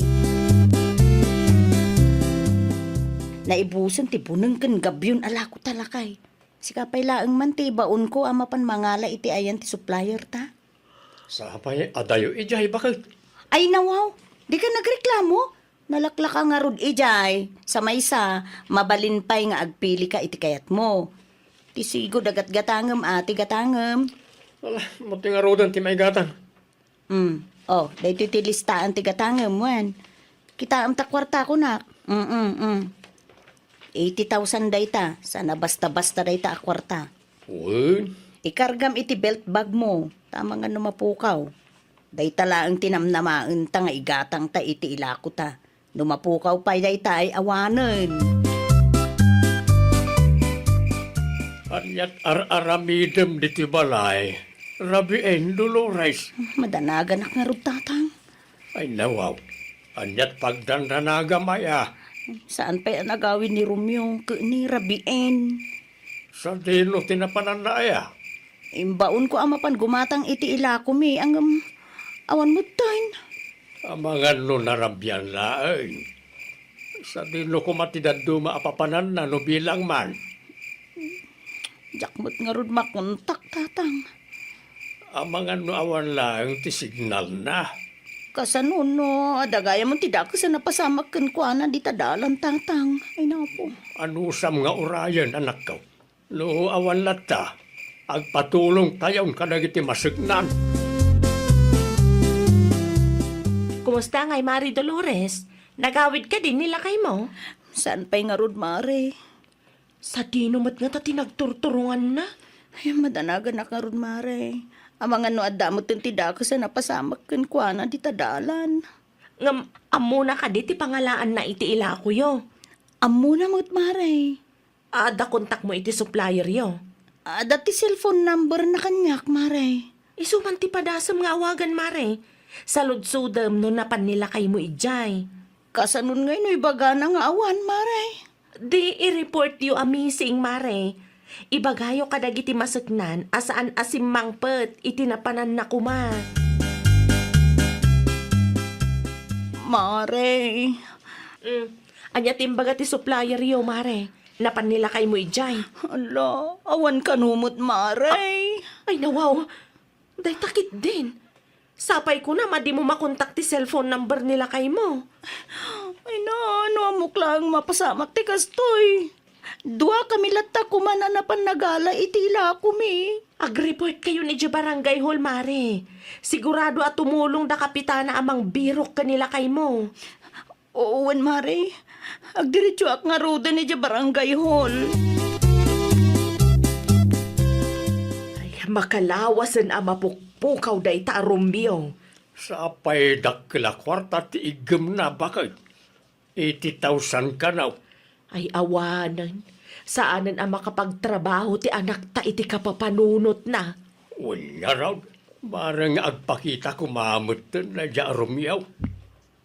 Naibusen ti buneng ken gabion a lako ta lakay. Sika pay laeng man ti ibaonko a mapan mangala iti ayan ti supplier ta. Sapay, adayo idiay baket. Ay, nawaw, dika nagreklamo? Nalaklaka ngarud idiay. Sa maysa, mabalin pay nga agpilika iti kayatmo. Ti sigud a gatgatangem a ti gatangem. Ala, mo ti ngaruden ti maigatang. Mm. Oh, daytoy ti listaan ti gatangem, wen. Kitaem ta kuarta, kunak. Mm, mm. Eighty thousand dayta, sana basta-basta dayta a kuarta. Wen. Ikargam iti belt bag mo, ta amangan no mapukaw. Dayta laeng ti namnamaenta nga igatangta iti ilakota. No mapukaw pay dayta ay awanen. Ket ar-aramidem ditoy balay, rabiin, Dolores. Madanaganak ngarud, Tatang. Ay, nawaw. Ania't pagdandanagam aya? Saan pay a nagawid ni Romeo ken ni rabiin. Sadino ti napananna aya? Imbaonko a mapan gumatang iti ilakomi, ngem awan metten. Amangan no narabian laeng. Sadino koma ti dadduma a papananna no bilang man? Diak met ngarud makontak, Tatang. Amangan no awan laeng ti signalna? Kasano no adda gayam ti dakes a napasamak kenkuana dita dalan, Tatang? Ay, napo. Anusam nga urayen, anakko? No awan latta, agpatulongtayon kadagiti maseknan. Kumusta ngay, Mare Dolores? Nagawid kadi ni lakaymo? Saan pay ngarud, Mare. Sadino met ngata ti nagturturonganna? Ay, madanaganak ngarud, Mare. Amangan no adda metten ti dakes a napasamak kenkuana dita dalan. Ngem ammona kadi ti pangalaanna iti ilakoyo? Ammona met, Mare. Adda kontakmo iti supplieryo? Adda ti cellphone numberna kaniak, Mare. Isu man ti padasem nga awagan, Mare. Saludsodem no napan ni lakaymo idiay. Kasanon ngay no ibagana nga awan, Mare? Di i-reportyo a missing, Mare. Ibagayo kadagiti maseknan a saan a simmangpet iti napananna koma. Mare. Mm. Ania ti imbaga ti supplieryo, Mare? Napan ni lakaymo idiay? Ala, awan kano met, Mare. Ay, nawaw. Dayta ketdin. Sapay kuna, madimo makontak ti cellphone number ni lakaymo. Ay na, no ammok laeng mapasamak ti kastoy. Duakami latta koma a napan nagala iti ilakomi. Agreportkayon idiay barangay hall, Mare. Sigurado a tumulong da kapitana a mangbirok ken ni lakaymo. Wen, Mare. Agdiretsoak ngaruden idiay barangay hall. Ay, makalawasen a mapukpukaw dayta a Romeo. Sapay dakkel a kuarta ti iggemna, baket. Eighty thousand kano. Ay, awanen. Saanen a makapagtrabaho ti anakta iti kapapanunotna. Wen ngarud, bareng agpakita koma metten daydiay a Romeo.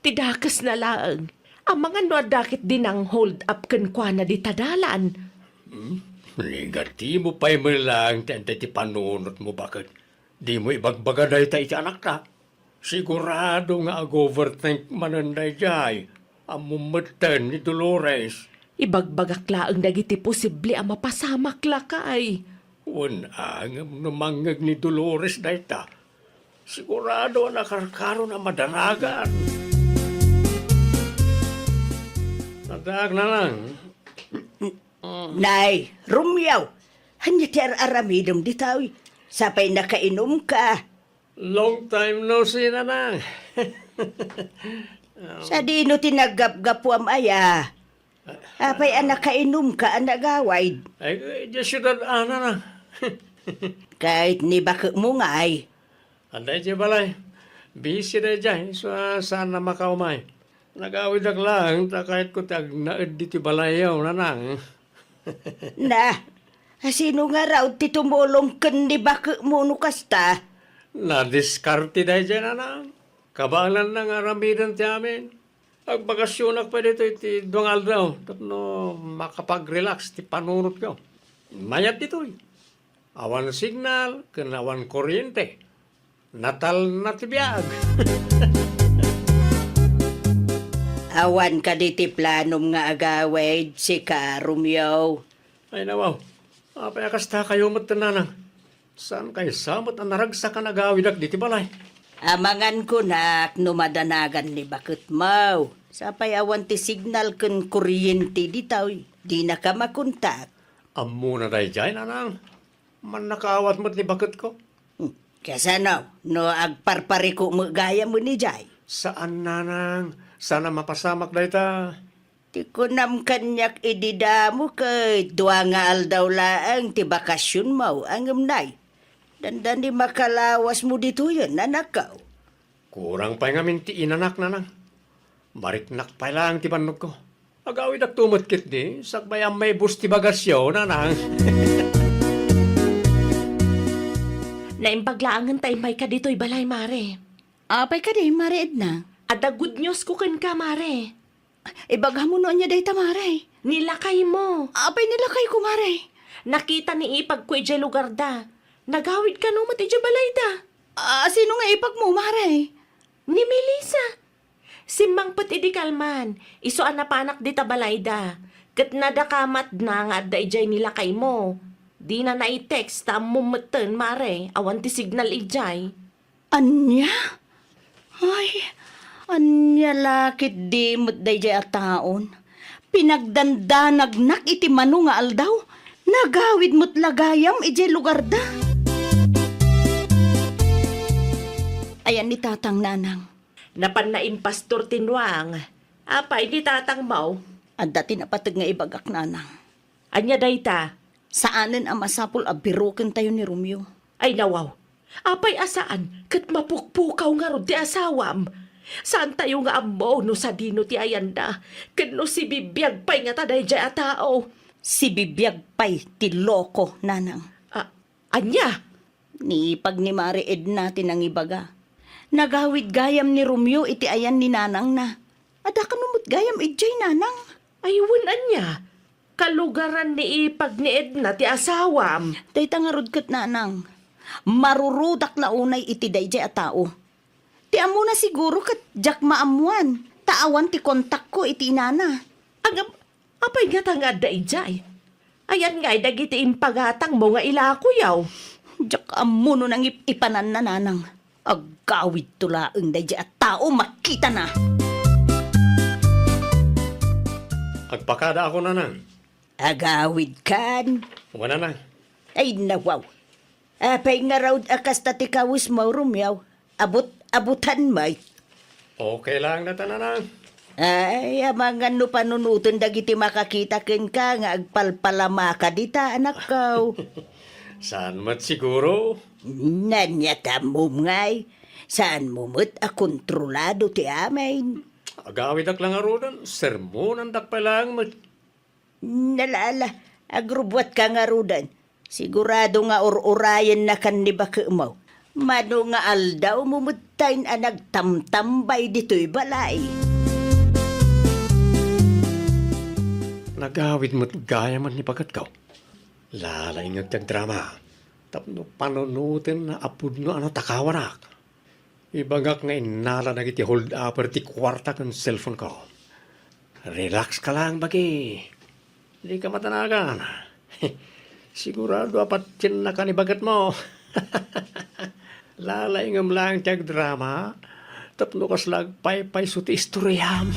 Ti dakesna laeng. Amangan no adda ketdi nang-hold up kenkuana dita dalan. Hmm? Negatibo pay met laeng ti anta ti panunotmo, baket. Dimo ibagbaga dayta iti anakta. Sigurado nga ag-overthink manen daydiay. Ammom metten ni Dolores. Ibagbagak laeng dagiti posible a mapasamak, lakay. Wen, ngem no mangngeg ni Dolores dayta, sigurado a nakarkaron a madanagan. Addaak, Nanang. Nay, Romeo, ania ti ar-aramidem ditoy? Sapay nakainumka. Long time no see, Nanang. Sadino ti naggapgapuam aya? Apay a nakainumka a nagawid? Ay, idiay siudad a, Nanang. Ket ni baketmo ngay? Adda idiay balay. Busy daydiay, isu a saan a makaumay. Nagawidak laeng ta kayatko ti agnaed ditoy balayyo, Nanang. Na, sino ngarud ti tumulong ken ni baketmo no kasta? Nadiskarte daydiay, Nanang. Kabaelanna nga aramiden ti amin. Agbakasyonak pay ditoy ti dua nga aldaw tapno makapag-relax ti panunotko. Mayat ditoy. Awan signal ken awan kuryente. Natalna ti biag. Awan kadi ti planom nga agawid, sika, Romeo? Ay, nawaw. Apay a kastakayo met, Nanang? Saan kaysa met a naragsak a nagawidak ditoy balay? Amangan kunak no madanagan ni baketmo. Sapay awan ti signal ken kuryente ditoy. Dinaka makontak. Ammona daydiay, Nanang. Mannakaawat met ni baketko. Hmm. Kasano no agparpariko met gayam idiay? Saan, Nanang. Saan a mapasamak dayta. Ti kunam kaniak idi damo ket dua nga aldaw laeng ti bakasionmo, ngem nay, dandani makalawasmo ditoyen, anakko. Kurang pay ngamin ti inanak, Nanang. Mariknak pay laeng ti bannogko. Agawidakto met ketdi, sakbay a maibus ti bagasyo, Nanang. Naimbag laengen ta immayka ditoy balay, Mare. Apay kadi, Mare Edna? Adda good news ko kenka, Mare. Ibagam no ania dayta, Mare? Ni lakaymo. Apay ni lakayko, Mare? Nakita ni ipagko idiay lugarda. Nagawid kano met idiay balayda. Ah, sino nga ipagmo, Mare? Ni Melissa. Simmangpet idi kalman, isu a napanak dita balayda. Ket nadakamatna nga adda idiay ni lakaymo. Dina nai-text ta ammom metten, Mare, awan ti signal idiay. Ania? Ay, ania la ketdi met daydiay a taon? Pinagdandanagnak iti mano nga aldaw. Nagawid met la gayam idiay lugarda. Ayan ni Tatang, Nanang. Napanna impastor ti nuang. Apay ni Tatangmo? Adda ti napateg nga ibagak, Nanang. Ania dayta? Saanen a masapul a birokentayo ni Romeo. Ay, nawaw. Apay a saan ket mapukpukaw ngarud ti asawam? Saantayo nga ammo no sadino ti ayanna, ken no sibibiag pay ngata daydiay a tao. Sibibiag pay ti loko, Nanang. Ah, ania? Ni ipag ni Mare Edna ti nangibaga. Nagawid gayam ni Romeo iti ayan ni nanangna. Adda kano met gayam idiay, Nanang? Ay, wen ania? Kalugaran ni ipag ni Edna ti asawam. Dayta ngarud ket, Nanang, marurudak la unay iti daydiay a tao. Ti ammona siguro ket diak maammoan, ta awan ti kontakko iti inana. Agam, apay ngata nga adda idiay? Ayan ngay dagiti impagatangmo nga ilakoyaw. Diak ammo no nangip-ipananna, Nanang. Aggawidto laeng daydiay a tao makitana. Agpakada ako, Nanang. Agawidkan? Wen, Nanang. Ay, nawaw. Apay ngarud a kasta ti kawesmo, Romeo? Abut-abutan met. Okay lang dayta, Nanang. Ay, amangan no panunoten dagiti makakita kenka nga agpalpalamaka dita, anakko. Saan met siguro? Ania ti ammom ngay? Saanmo met a kontrolado ti amin. Agawidak la ngaruden, sermonandak pay laeng met. Nalaala, agrubbuatka ngaruden. Sigurado nga ur-urayennakan ni baketmo. Mano nga aldawmo metten a nagtamtambay ditoy balay. Nagawid met gayam ni baketko. Lalaingek ti agdrama tapno panunotenna a pudno a natakawanak. Ibagak nga innala dagiti hold-upper ti kuarta ken cellphone-ko. Relax ka lang, bagi. Dika madanagan. Sigurado a patiennaka ni baketmo. Lalaingem laeng ti agdrama tapno kasla agpaypayso ti istoriam.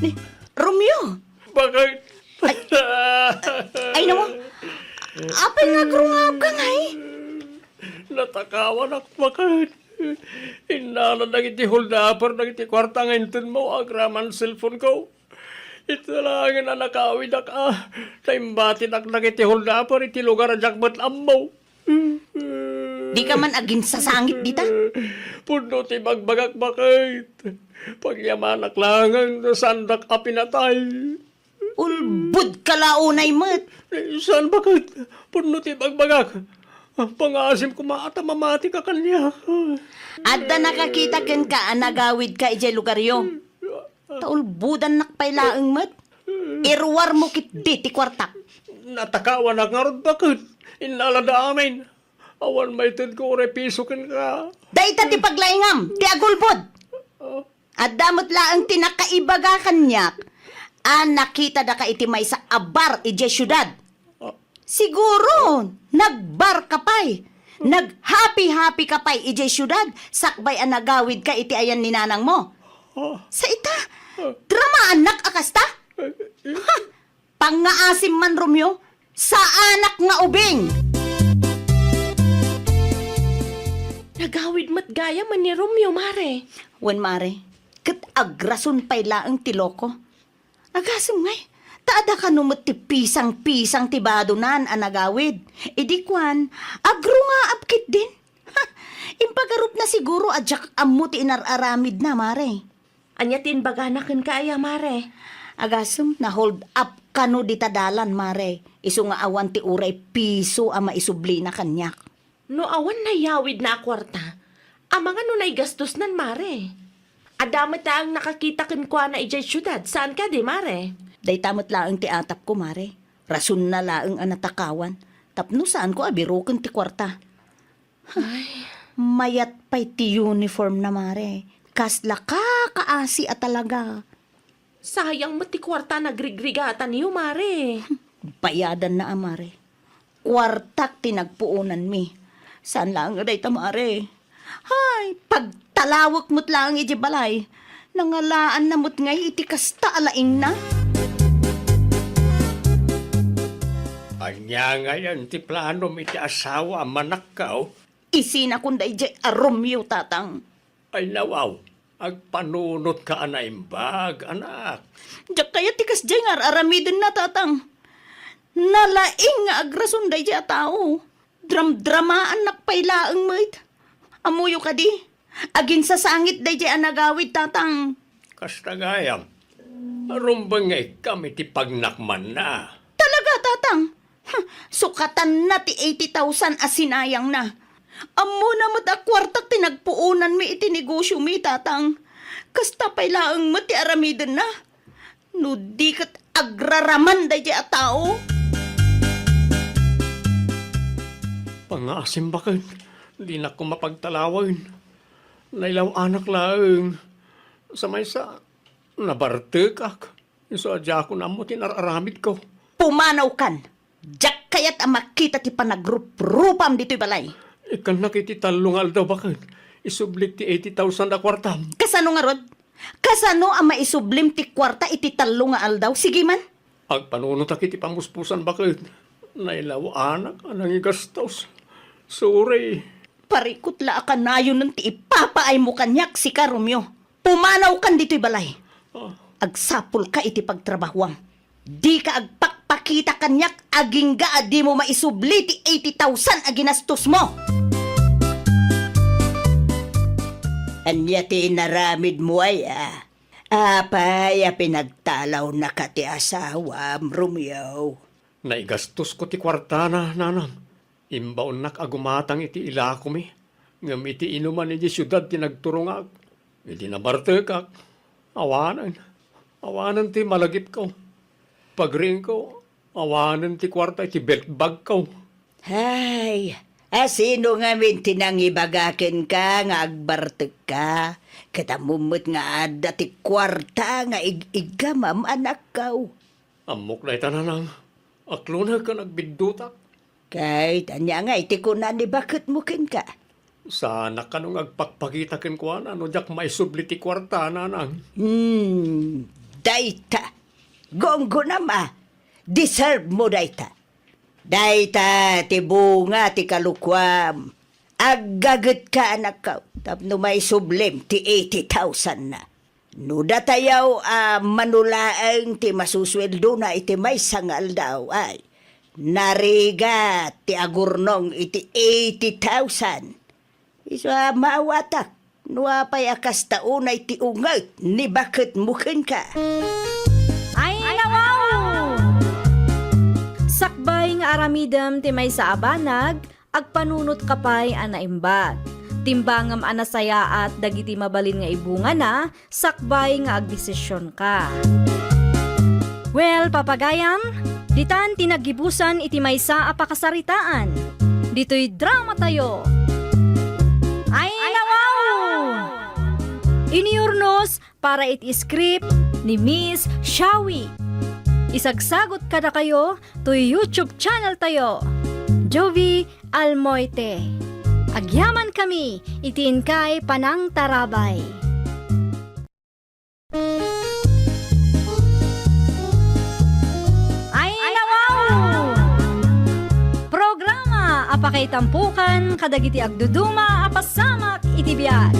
Ni, Romeo! Bakit? Ay, ay, nawa. Apay nga agrungaabka ngay? Natakawanak, bakit? Innala dagiti hold-upper dagiti kuarta nga intonmo agraman cellphone-ko. Ita laengen a nakawidak a, ta imbatinak dagiti hold-upper iti lugar a diak met ammo. Dika man aginsasangit dita? Pudno ti bagbagak, bakit? Pagyamanak laengen no saandak a pinatay. Ulbodka la unay met. Eh, saan, bakit? Pudno ti bagbagak. Pangaasim koma ta mamatika kaniak. Adda nakakita kenka a nagawidka idiay lugaryo. Ta ulbodannak pay laeng met. Iruarmo ketdi ti kuartak. Natakawanak ngarud, bakit? Innalada amin. Awan maitedko uray piso kenka. Dayta ti paglaingam, ti agulbod. Adda met laeng ti nakaibaga kaniak a nakitada ka iti maysa a bar idiay siudad. Siguro, nagbar ka pay. Naghapi-hapi ka pay idiay siudad, sakbay a nagawid ka iti ayan ni nanangmo. Sa ita, dramaannak a kasta? Ha! Pangngaasim man, Romeo, saanak nga ubing! Nagawid met gayam ni Romeo, Mare. Wen, Mare, ket agrason pay laeng ti loko. Agasem ngay, ta adda kano met ti pisang-pisang ti badonan a nagawid. Idi kuan, agrungaab ketdin. Ha! Impagarupna siguro a diak ammo ti inar-aramidna, Mare. Ania ti imbagana kenka aya, Mare? Agasem, na-hold up Kano dita dalan, mare, isu nga awan ti uray piso a maisublina kaniak. No awan nayawidna a kuarta, amangan no naigastosnan, mare. Adda met laeng nakakita kenkuana idiay siudad, saan kadi, mare? Dayta met laeng ti atapko, mare. Rasonna laeng a natakawan tapno saanko a biroken ti kuarta. Ay. Mayat pay ti uniform na, mare. Kasla kakaasi a talaga. Sayang met ti kuarta a nagrigrigatanyo, mare. Bayadanna a, mare. Kuartak ti nagpuonanmi. Saan laeng a dayta, mare. Hay, pagtalawek met laeng idiay balay. Nangalaanna met ngay iti kasta a laingna. Ania ngayen ti planom iti asawa a manakkaw? Isinakon daydiay a Romeo, tatang. Ay, nawaw, agpanunotka a naimbag, anak. Diak kayat ti kasdiay nga ar-aramidenna, tatang. Nalaing nga agrason daydiay a tao. Dramdramaannak pay laeng met. Ammoyo kadi, aginsasangit daydiay a nagawid, tatang. Kasta gayam, rumbeng nga ikkam iti pagnakmanna. Talaga, tatang? Huh, sukatanna ti eighty thousand a sinayangna. Ammona met a kuartak ti nagpuonanmi iti negosiomi, tatang. Kasta pay laeng met ti aramidenna. No di ket agraraman daydiay a tao. Pangngaasim baket, dinak koma pagtalawen. Nailaw-anak laeng. Sa maysa, nabartekak. Isu a diakon ammo ti nar-aramidko. Pumanawkan! Diak kayat a makita ti panagruprupaam ditoy balay. Ikkannak iti tallo nga aldaw baket. Isublik ti eighty thousand a kuartam. Kasano ngarud? Kasano a maisublim ti kuarta iti tallo nga aldaw? Sige man. Agpanunotak iti pamuspusan baket. Nailaw-anak a nangigastos. Sorry. Parikut la a kanayonen ti ipapaaymo kaniak, sika, Romeo. Pumanawkan ditoy balay. Ah. Agsapulka iti pagtrabahoam. Dika agpakpakita kaniak agingga a dimo maisubli ti eighty thousand a ginastosmo. Ania ti inaramidmo aya? Apay a pinagtalawnaka ti asawam, Romeo? Naigastosko ti kuartana, nanang. Imbaonnak a gumatang iti ilakomi, ngem iti inuman idiay siudad ti nagturongak. Idi nabartekak, awanen, awanen ti malagipko. Pagriingko, awanen ti kuarta iti belt bagko. Hay, a sino ngamin ti nangibaga kenka nga agbartekka? Ket ammom met nga adda ti kuarta nga ig-iggamam, anakko. Ammok dayta, nanang. Akloneg ken agbiddutak. Ket ania ngay ti kuna ni baketmo kenka? Saanak kano nga agpakpakita kenkuana no diak maisubli ti kuarta, nanang. Hmm, dayta. Gunggonam a. Deserve mo dayta. Dayta ti bunga ti kalokuam. Aggagetka, anakko, tapno maisublim ti eighty thousand na. No datayaw a mano laeng ti masusueldo na iti maysa nga aldaw, ay, narigat ti agurnong iti eighty thousand. Isu a maawatak, no apay a kasta unay ti unget ni baketmo kenka. Ay, nawaw! Sakbay nga aramidem ti maysa a banag, agpanunotka pay a naimbag. Timbangem a nasayaat dagiti mabalin nga ibungana sakbay nga agdesisionka. Well, papagayam, ditan ti naggibusan iti maysa a pakasaritaan. Ditoy dramatayo. Ay, nawaw! Iniurnos para iti script ni Miss Shawi. Isagsagot kadakayo toy YouTube channel tayo, Jovie Almoite. Agyaman kami iti inkay panangtarabay. Ay, nawaw! Programa a pakaitampokan kadagiti agduduma a pasamak iti biag.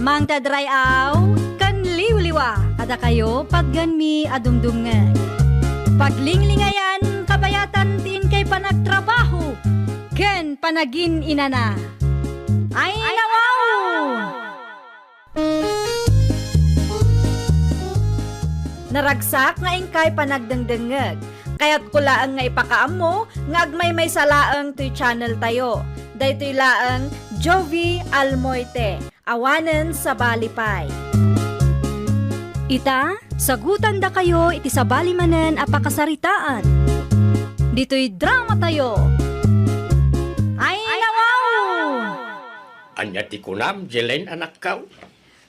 Mangted ray-aw ken liwliwa kadakayo patgenmi a dumdumngeg. Paglinglingayan, kabayatan ti inkay panagtrabaho ken panagin-inana. Ay, nawaw! Naragsak nga inkay panagdengdengngeg. Kayatko laeng nga ipakaammo nga agmaymaysa laeng toy channel tayo. Daytoy laeng Jovie Almoite, awanen sabali pay. Ita, sagutandakayo iti sabali manen a pakasaritaan. Ditoy drama tayo. Ay, nawaw! Ania ti kunam, Jelen, anakkaw?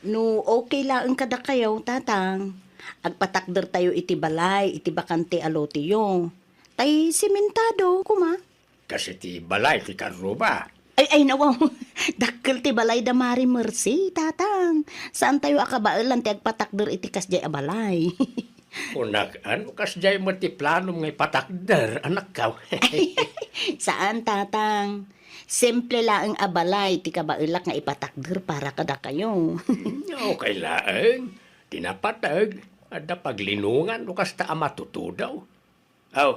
No okay laeng kadakayo, Tatang, agpatakdertayo iti balay iti bakante a loteyo. Tay simentado koma. Kas iti balay ti Carlo ba? Ay, ay, nawaw. Dakkel ti balay da Mari Mercy, Tatang. Saantayo a kabaelan ti agpatakder iti kasdiay a balay. Kunak, ano kasdiay met ti planom nga ipatakder, anakkaw? Saan, Tatang. Simple laeng a balay ti kabaelak nga ipatakder para kadakayo. Hmm, okay laeng. Ti napateg, adda paglinongan no kasta a matutudaw. Aw,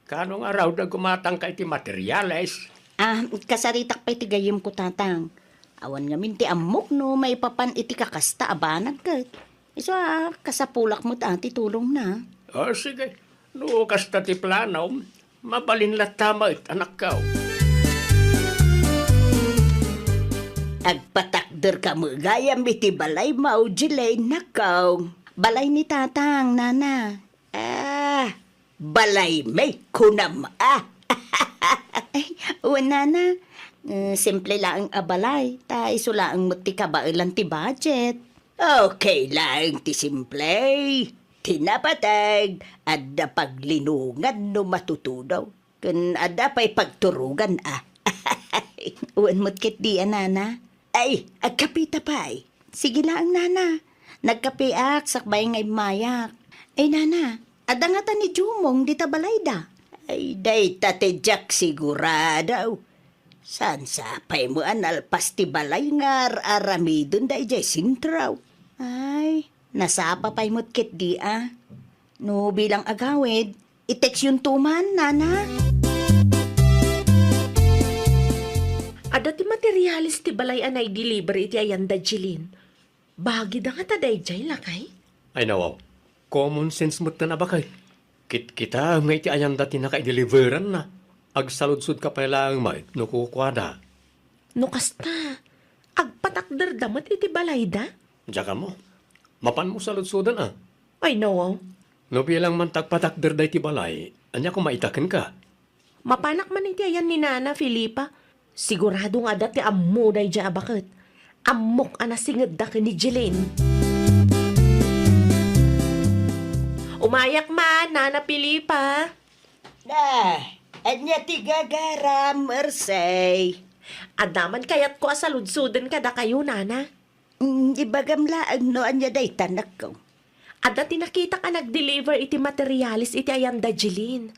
kano nga raw da gumatangka iti materiales? Ah, kasaritak pay ti gayyemko, Tatang. Awan ngamin ti ammok no maipapan iti kakasta a banag ket. Isu a kasapulak met a ti tulongna. O, sige. No kasta ti planom, mabalin latta met, anakkaw. Agpatakderka met gayam iti balaymo, Jelen, nakkaw. Balay ni Tatang, Nana. Ah, balaymi, kunam a. Ay, wen, Nana. Eh, simple laeng a balay, ta isu laeng met ti kabaelan ti budget. Okay laeng ti simple. Ti napateg, adda paglinongan no matutudaw. Ken adda pay pagturogan a. Wen met ketdi a, Nana. Ay, agkapita pay. Sige laeng, Nana. Nagkapiak sakbay nga immayak. Ay, Nana, adda ngata ni Jumong dita balayda? Ay, dayta ti diak sigurado. Saan sapay mo a nalpas ti balay nga ar-aramidenda idiay sentro? Ay, nasapa pay met ketdi a. No bilang agawid, i-textyonto man, Nana. Adda ti materiales ti balay a nai-deliver iti ayanda, Jeline. Bagida ngata daydiay, lakay? Ay, nawaw. Common sense met ti nabakay. Kitkitaem nga iti ayanda ti naka-deliveranna. Agsaludsodka pay laeng met no kukuada. No kasta, agpatakderda met iti balayda? Diak ammo. Mapanmo saludsoden a. Ay, nawaw. No bilang man ti agpatakderda iti balay, ania koma ita kenka? Mapanak man iti ayan ni Nana Felipa. Sigurado nga adda ti ammo daydiay a baket. Ammok a nasingedda ken ni Jeline. Umayak man, Nana Felipa. Na, ania ti gagaram, Ersey? Adda man kayatko a saludsoden kadakayo, Nana. Mm, ibagam laeng no ania dayta, nakkaw. Adda ti nakitak a nag-deliver iti materialis iti ayanda, Jeline.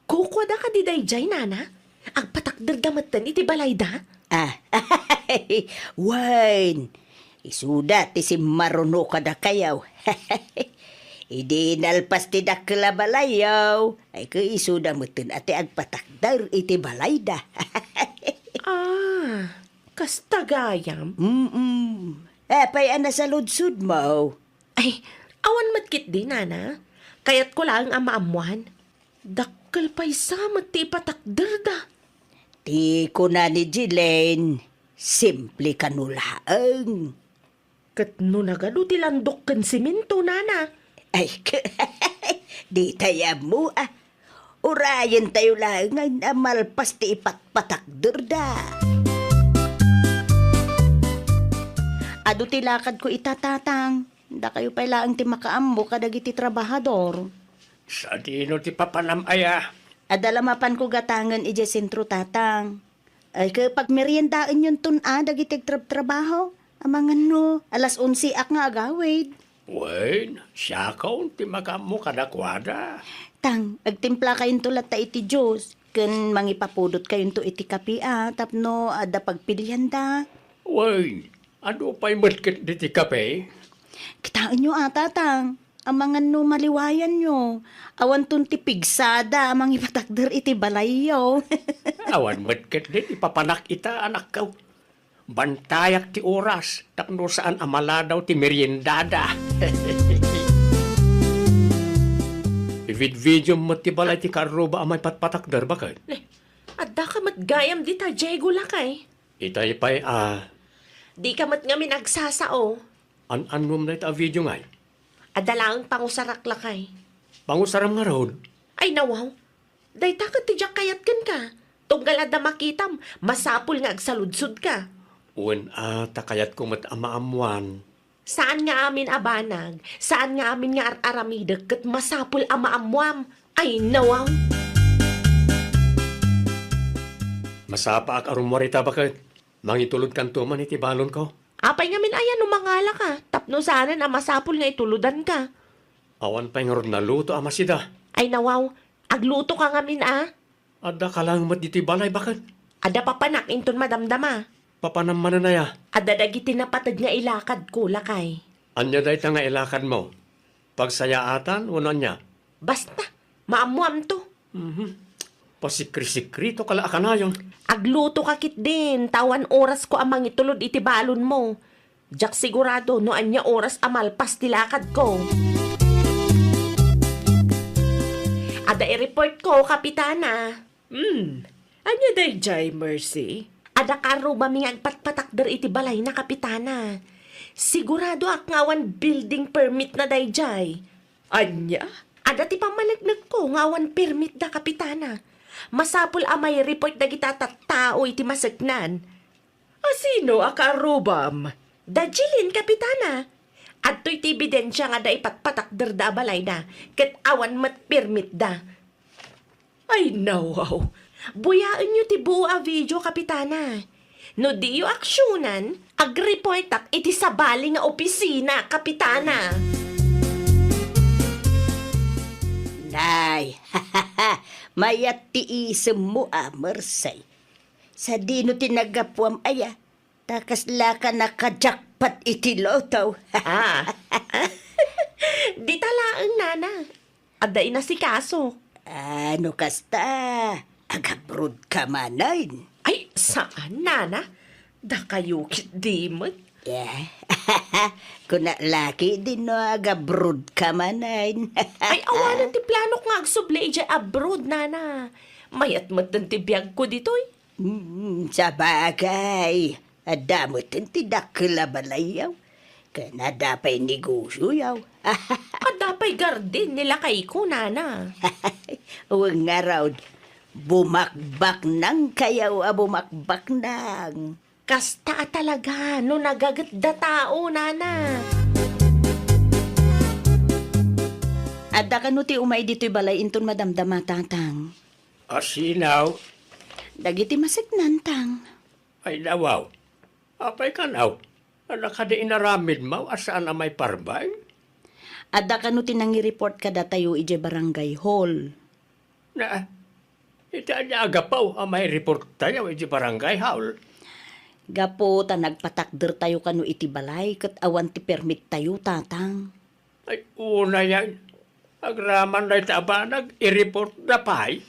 Kukuada kadi daydiay, Nana? Agpatakderda metten iti balayda? Ah, wen, isuda ti simmaruno kadakayo. Idi nalpas ti dakkel a balayo, ay ket isuda metten a ti agpatakder iti balayda. Ah, kasta gayam? Mm-mm. Apay a nasaludsodmo? Ay, awan met ketdi, Nana. Kayatko laeng a maammoan. Dakkel pay sa met ti ipatakderda. Ti kuna ni Jeline, simple kano laeng. Ket no nagadu ti landok ken semento, Nana? Ay, dita ammo, ah. Urayentayo laeng a malpas ti ipatpatakderda. Adu ti lakadko ita, Tatang. Dakayo pay laeng ti makaammo kadagiti trabahador. Sadino ti papanam aya? Adda la mapanko gatangen idiay sentro, Tatang. Ay, ket pagmeriendaenyonton a dagiti agtrabtrabaho. Amangan no, alas onse ak nga agawid. Wen, siakon ti makaammo kadakuada. Tang, agtimplakayonto latta iti juice, ken mangipapudotkayonto iti kape a, tapno adda pagpilianda. Wen, adu pay met ket diti kape? Kitaenyo a, Tatang. Amangan no maliwayanyo, awanton ti pigsada a mangipatakder iti balayyo. Awan met ket diti papanak ita, anakko. Bantayak ti oras tapno saan a maladaw ti meriendada. Bidbidiom met ti balay ti kaarruba a maipatpatakder, baket. Ne, adda ka met gayam dita, Diego, lakay. Itay pay a. Di ka met ngamin agsasao. An-annom dayta a video ngay? Adda laeng pangusarak, lakay. Pangusaram ngarud? Ay, nawaw. Dayta ket ti diak kayat kenka. Tunggal adda makitam, masapul nga agsaludsodka. Wen a, ta kayatko met a maammoan. Saan nga amin a banag, saan nga amin nga ar-aramidek ket masapul a maammoam. Ay, nawaw. Masapaak a rummuar ita, baket. Mangitulodkanto man iti balonko. Apay ngamin aya no mangalaka tapno saanen a masapul nga itulodanka? Awan pay ngarud naluto a masida. Ay, nawaw, aglutoka ngamin a. Adda ka laeng met ditoy balay, baket? Adda papanak inton madamdama. Papanam manen aya? Adda dagiti napateg nga ilakadko, lakay. Ania dayta nga ilakadmo? Pagsayaatan wenno ania? Basta, maammoamto. Mhm. Pasikri-sikrito ka la a kanayon. Agluto ka ketdin, ta awan orasko a mangitulod iti balonmo. Diak sigurado no ania oras a malpas ti lakadko. Adda i-reportko, Kapitana. Hmm. Ania daydiay, Mercy? Adda kaarrubami nga agpatpatakder iti balayna, Kapitana. Siguradoak nga awan building permit na daydiay. Ania? Adda ti pammaneknekko nga awan permit da, Kapitana. Masapul a mai-report dagita tattao iti maseknan. A sino a kaarrubam? Da Jeline, Kapitana. Adtoy ti ebidensia nga adda ipatpatakderda a balayda, ket awan met permitda. Ay, nawaw. Buyaenyo ti buo a video, Kapitana. No diyo aksionan, agreportak iti sabali nga opisina, Kapitana. Nay, mayat ti isemmo a, Mercy. Sadino ti naggapuam aya? Ta kasla ka naka-jackpot iti lotto. Ah. Dita laeng, Nana. Adda inasikaso. Ah, no kasta, agabroad ka manen. Ay, saan, Nana? Dakayo ketdi met. Yeah. Kuna laki din no agabroad ka manen. Ay, awanen ti planok nga agsubli idiay abroad, Nana. Mayat metten ti biagko ditoy. Hmm, sabagay, adda metten ti dakkel a balayyo. Ken adda pay negosioyo. Adda pay garden ni lakayko, Nana. Wen ngarud, bumakbaknangkayo a bumakbaknang. Kasta a talaga no nagagetda tao, Nana. Adda kano ti umay ditoy balay inton madamdama, Tatang? Asino? Dagiti maseknan, Tang. Ay, nawaw. Apay kano? Adda kadi inaramidmo a saan a maiparbeng? Adda kano ti nangi-report kadatayo idiay barangay hall? Na, iti ania a gapu a mai-reporttayo idiay barangay hall? Gapu ta nagpatakdertayo kano iti balay ket awan ti permittayo, Tatang. Ay, unayen. Agraman dayta a banag, i-reportda pay.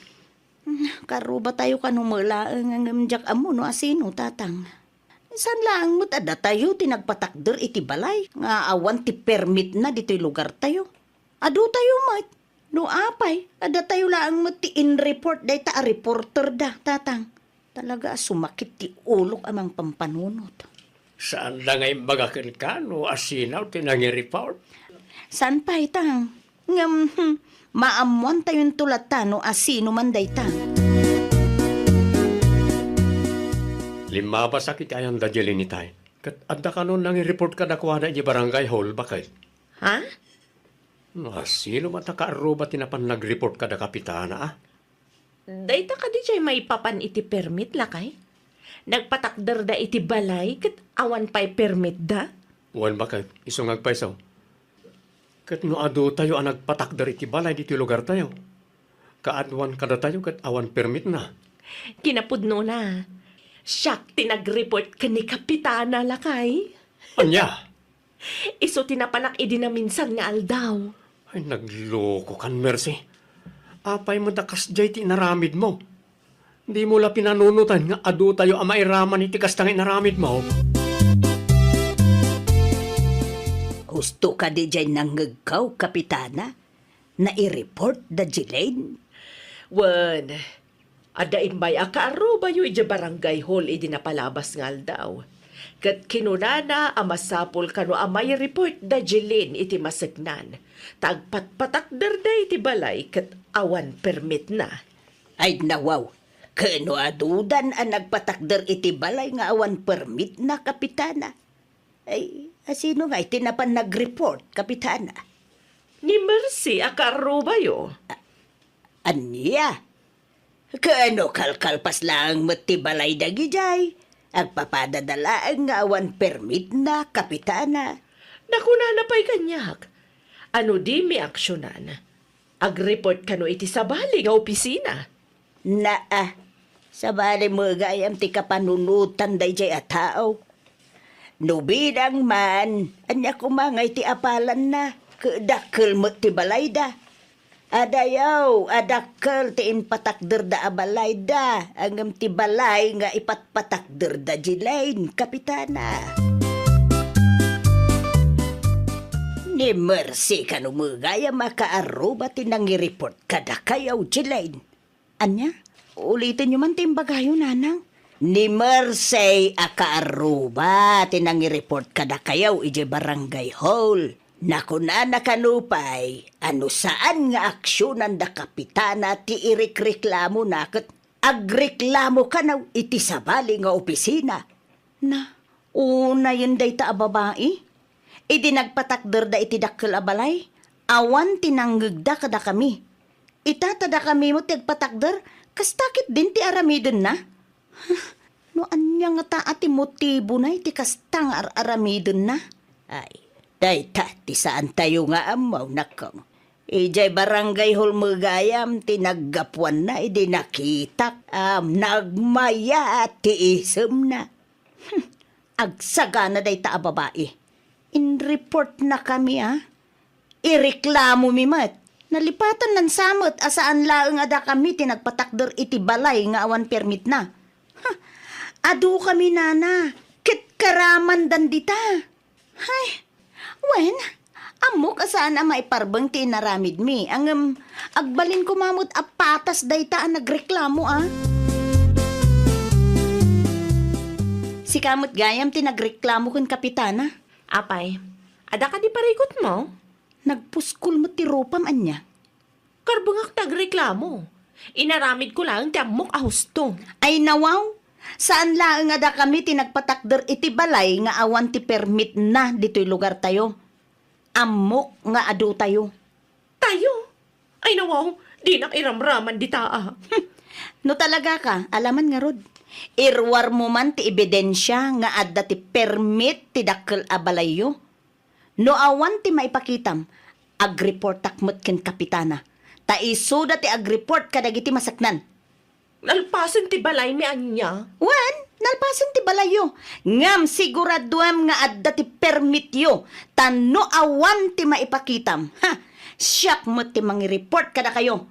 Hmm, karrubatayo kano met laeng, ngem diak ammo no asino, Tatang. Saan laeng met a datayo ti nagpatakder iti balay nga awan ti permitna ditoy lugartayo. Adutayo met. No apay, a datayo laeng met ti in-report dayta a reporterda, Tatang. Talaga a sumakit ti ulok a mangpampanunot. Saanda nga imbaga kenka no asino ti nangi-report? Saan pay, Tang? Ngem, hmm, maammoantayonto latta no asino man dayta. Limmabasak iti ayan da Jeline itay. Ket adda kano nangi-report kadakuada idiay barangay hall, baket? Ha? No asino met a kaarruba ti napan nag-report kada kapitana, a? Dayta kadi diay maipapan iti permit, lakay? Nagpatakderda iti balay ket awan pay permitda? Wen, baket, isu nga agpayso. Ket no adutayo a nagpatakder iti balay ditoy lugartayo, kaaduan kadatayo ket awan permitna. Kinapudnona, siak ti nag-report ken ni Kapitana, lakay. Ania? Isu ti napanak idi naminsan nga aldaw. Ay, naglokokan, Mercy. Apay met a kasdiay ti inaramidmo? Dimo la pinanunotan nga adutayo a mairaman iti kasta nga inaramidmo? Husto kadi diay nangngegko, Kapitana? Naireport da Jelaine? Wen, adda immay a kaarrubayo idiay barangay hall idi napalabas nga aldaw. Ket kinunana a masapul kano a maireport da Jelaine iti maseknan, ta agpatpatakderda iti balay ket awan permitna. Ay, nawaw! Ket no adudan a nagpatakder iti balay nga awan permitna, Kapitana? Ay, asino nga iti napan nag-report, Kapitana? Ni Mercy a kaarrubayo. A-, ania? Ket no kalkalpas laeng met ti balay dagidiay, agpapadada laeng nga awan permitna, Kapitana. Nakunana pay kaniak, ano dimi aksionan? Agreport kano iti sabali nga opisina. Naa, sabali met gayam ti kapanunotan daydiay a tao. No bilang man, ania koma nga iti apalanna, ket dakkel met ti balayda. Adayaw a dakkel ti impatakderda a balayda, ngem ti balay nga ipatpatakderda, Jelaine, Kapitana. Ni Mercy kano met gayam a kaarruba ti nangireport kadakayo, Jelaine? Ania? Ulitenyo man ti imbagayo, nanang. Ni Mercy a kaarruba ti nangireport kadakayo idiay barangay hall. Nakunana kano pay a no saan nga aksionan da Kapitana ti irekreklamona ket agreklamo kano iti sabali nga opisina. Na, unayen dayta a babai. Idi nagpatakderda iti dakkel a balay, awan ti nangngegda kadakami. Ita ta dakami met ti agpatakder, kasta ketdin ti aramidenna? No ania ngata a ti motibona iti kasta nga ar-aramidenna? Ay, dayta ti saantayo nga ammo, nakong. Idiay barangay hall met gayam ti naggapuanna idi nakitak a nagmaya ti isemna. Hmm, agsagana dayta a babai. Inreportnakami, a. Ireklamomi met. Nalipatan nan sa met a saan laeng a dakami ti nagpatakder iti balay nga awan permitna. Ha, adukami nana, ket karamandan dita. Hay, wen, ammok a saan a maiparbeng ti inaramidmi, ngem agbalin koma met a patas dayta a nagreklamo, a. Sika met gayam ti nagreklamo ken Kapitana. Apay, adda kadi parikutmo? Nagpuskol met ti rupam, ania? Karbengak ti agreklamo. Inaramidko laeng ti ammok a husto. Ay, nawaw! Saan laeng a dakami ti nagpatakder iti balay nga awan ti permitna ditoy lugartayo. Ammok nga adutayo. Tayo? Ay, nawaw! Dinak iramraman dita, a. Hmm. No talaga ka, alaman ngarud. Iruarmo man ti ebidensia nga adda ti permit ti dakkel a balayyo. No awan ti maipakitam, agreportak met ken Kapitana, ta isuda ti agreport kadagiti maseknan. Nalpasen ti balaymi, ania? Wen, nalpasen ti balayyo. Ngem siguraduem nga adda ti permityo, ta no awan ti maipakitam, ha, siak met ti mangireport kadakayo.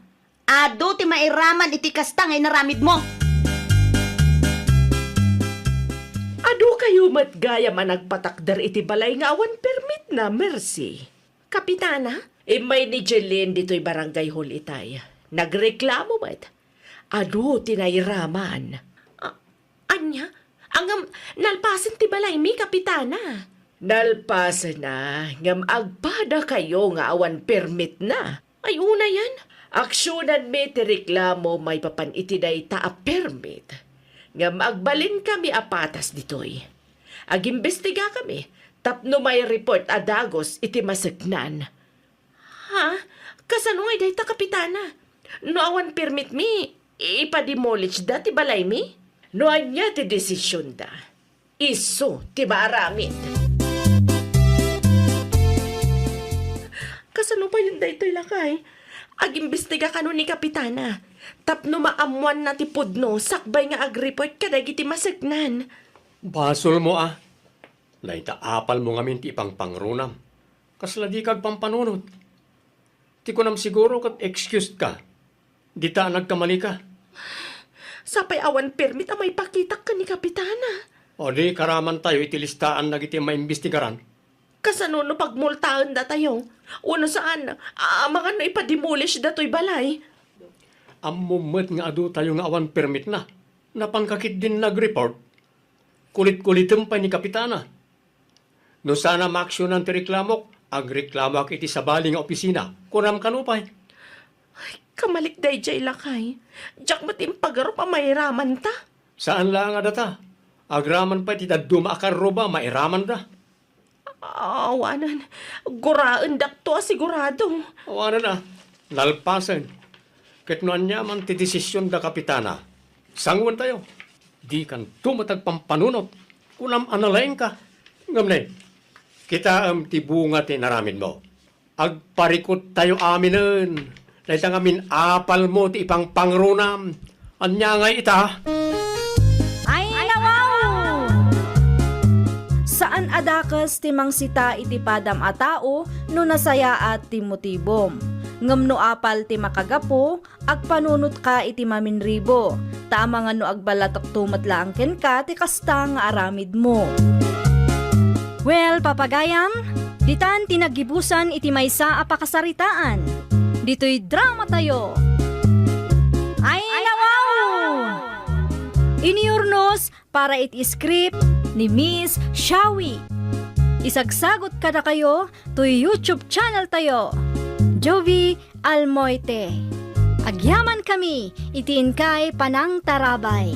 Adu ti mairaman iti kasta nga inaramidmo. Adu kayo met gayam a nagpatakder iti balay nga awan permitna, Mercy. Kapitana? Immay ni Jeline ditoy barangay hall itay. Nagreklamo met. Adu ti nairaman. A-, ania? Ngem nalpasen ti balaymi, Kapitana. Nalpasenna, ngem agpada kayo nga awan permitna. Ay, unayen, aksionanmi ti reklamo maipapan iti dayta a permit. Ngem agbalinkami a patas ditoy. Agimbestigakami tapno maireport a dagus iti maseknan. Ha? Kasano ngay dayta, Kapitana? No awan permitmi, ipademolishda ti balaymi? No ania ti desisionda, isu ti maaramid. Kasano payen daytoy, lakay? Agimbestiga kano ni Kapitana tapno maammoanna ti pudno sakbay nga agreport kadagiti maseknan. Basolmo a. Dayta apalmo ngamin ti ipangpangrunam. Kasla dika agpampanunot. Ti kunam siguro ket excused ka. Dita a nagkamali ka. Sapay awan permit a maipakitak ken ni Kapitana. O di, karaman tayo iti listaan dagiti maimbestigaran. Kasano no pagmultaen datayo? Wenno saan, amangan no ipademolish datoy balay? Ammom met nga adu tayo nga awan permitna. Napanka ketdin nag-report. Kulit-kulitem pay ni Kapitana. No saan a maaksionan ti reklamok, agreklamoak iti sabali nga opisina. Kunam kano pay? Ay, kamalik daydiay, lakay. Diak met impagarup a mairamanta. Saan laeng a data. Agraman pay ti dadduma a karruba, mairamanda. Awanen, guraendakto a sigurado. Awanen a, nalpasen. Ket no aniaman ti desision da Kapitana, sanguentayo. Dikanto met agpampanunot. Kunam a nalaingka. Ngem ne, kitaem ti bunga ti inaramidmo. Agparikut tayo aminen. Dayta ngamin apal mo ti ipangpangrunam. Ania ngay ita? Ay, nawaw! Saan a dakes ti mangsita iti padam a tao no nasayaat ti motibom. Ngem no apal ti makagapu, agpanunotka iti maminribo, ta amangan no agballatekto met laeng kenka ti kasta nga aramidmo. Well, papagayam, ditan ti naggibusan iti maysa a pakasaritaan. Ditoy dramatayo. Ay, nawaw! Inurnos para iti script ni Miss Shawi. Isagsagot kadakayo toy YouTube channel tayo, Jovie Almoite. Agyamankami iti inkay panangtarabay.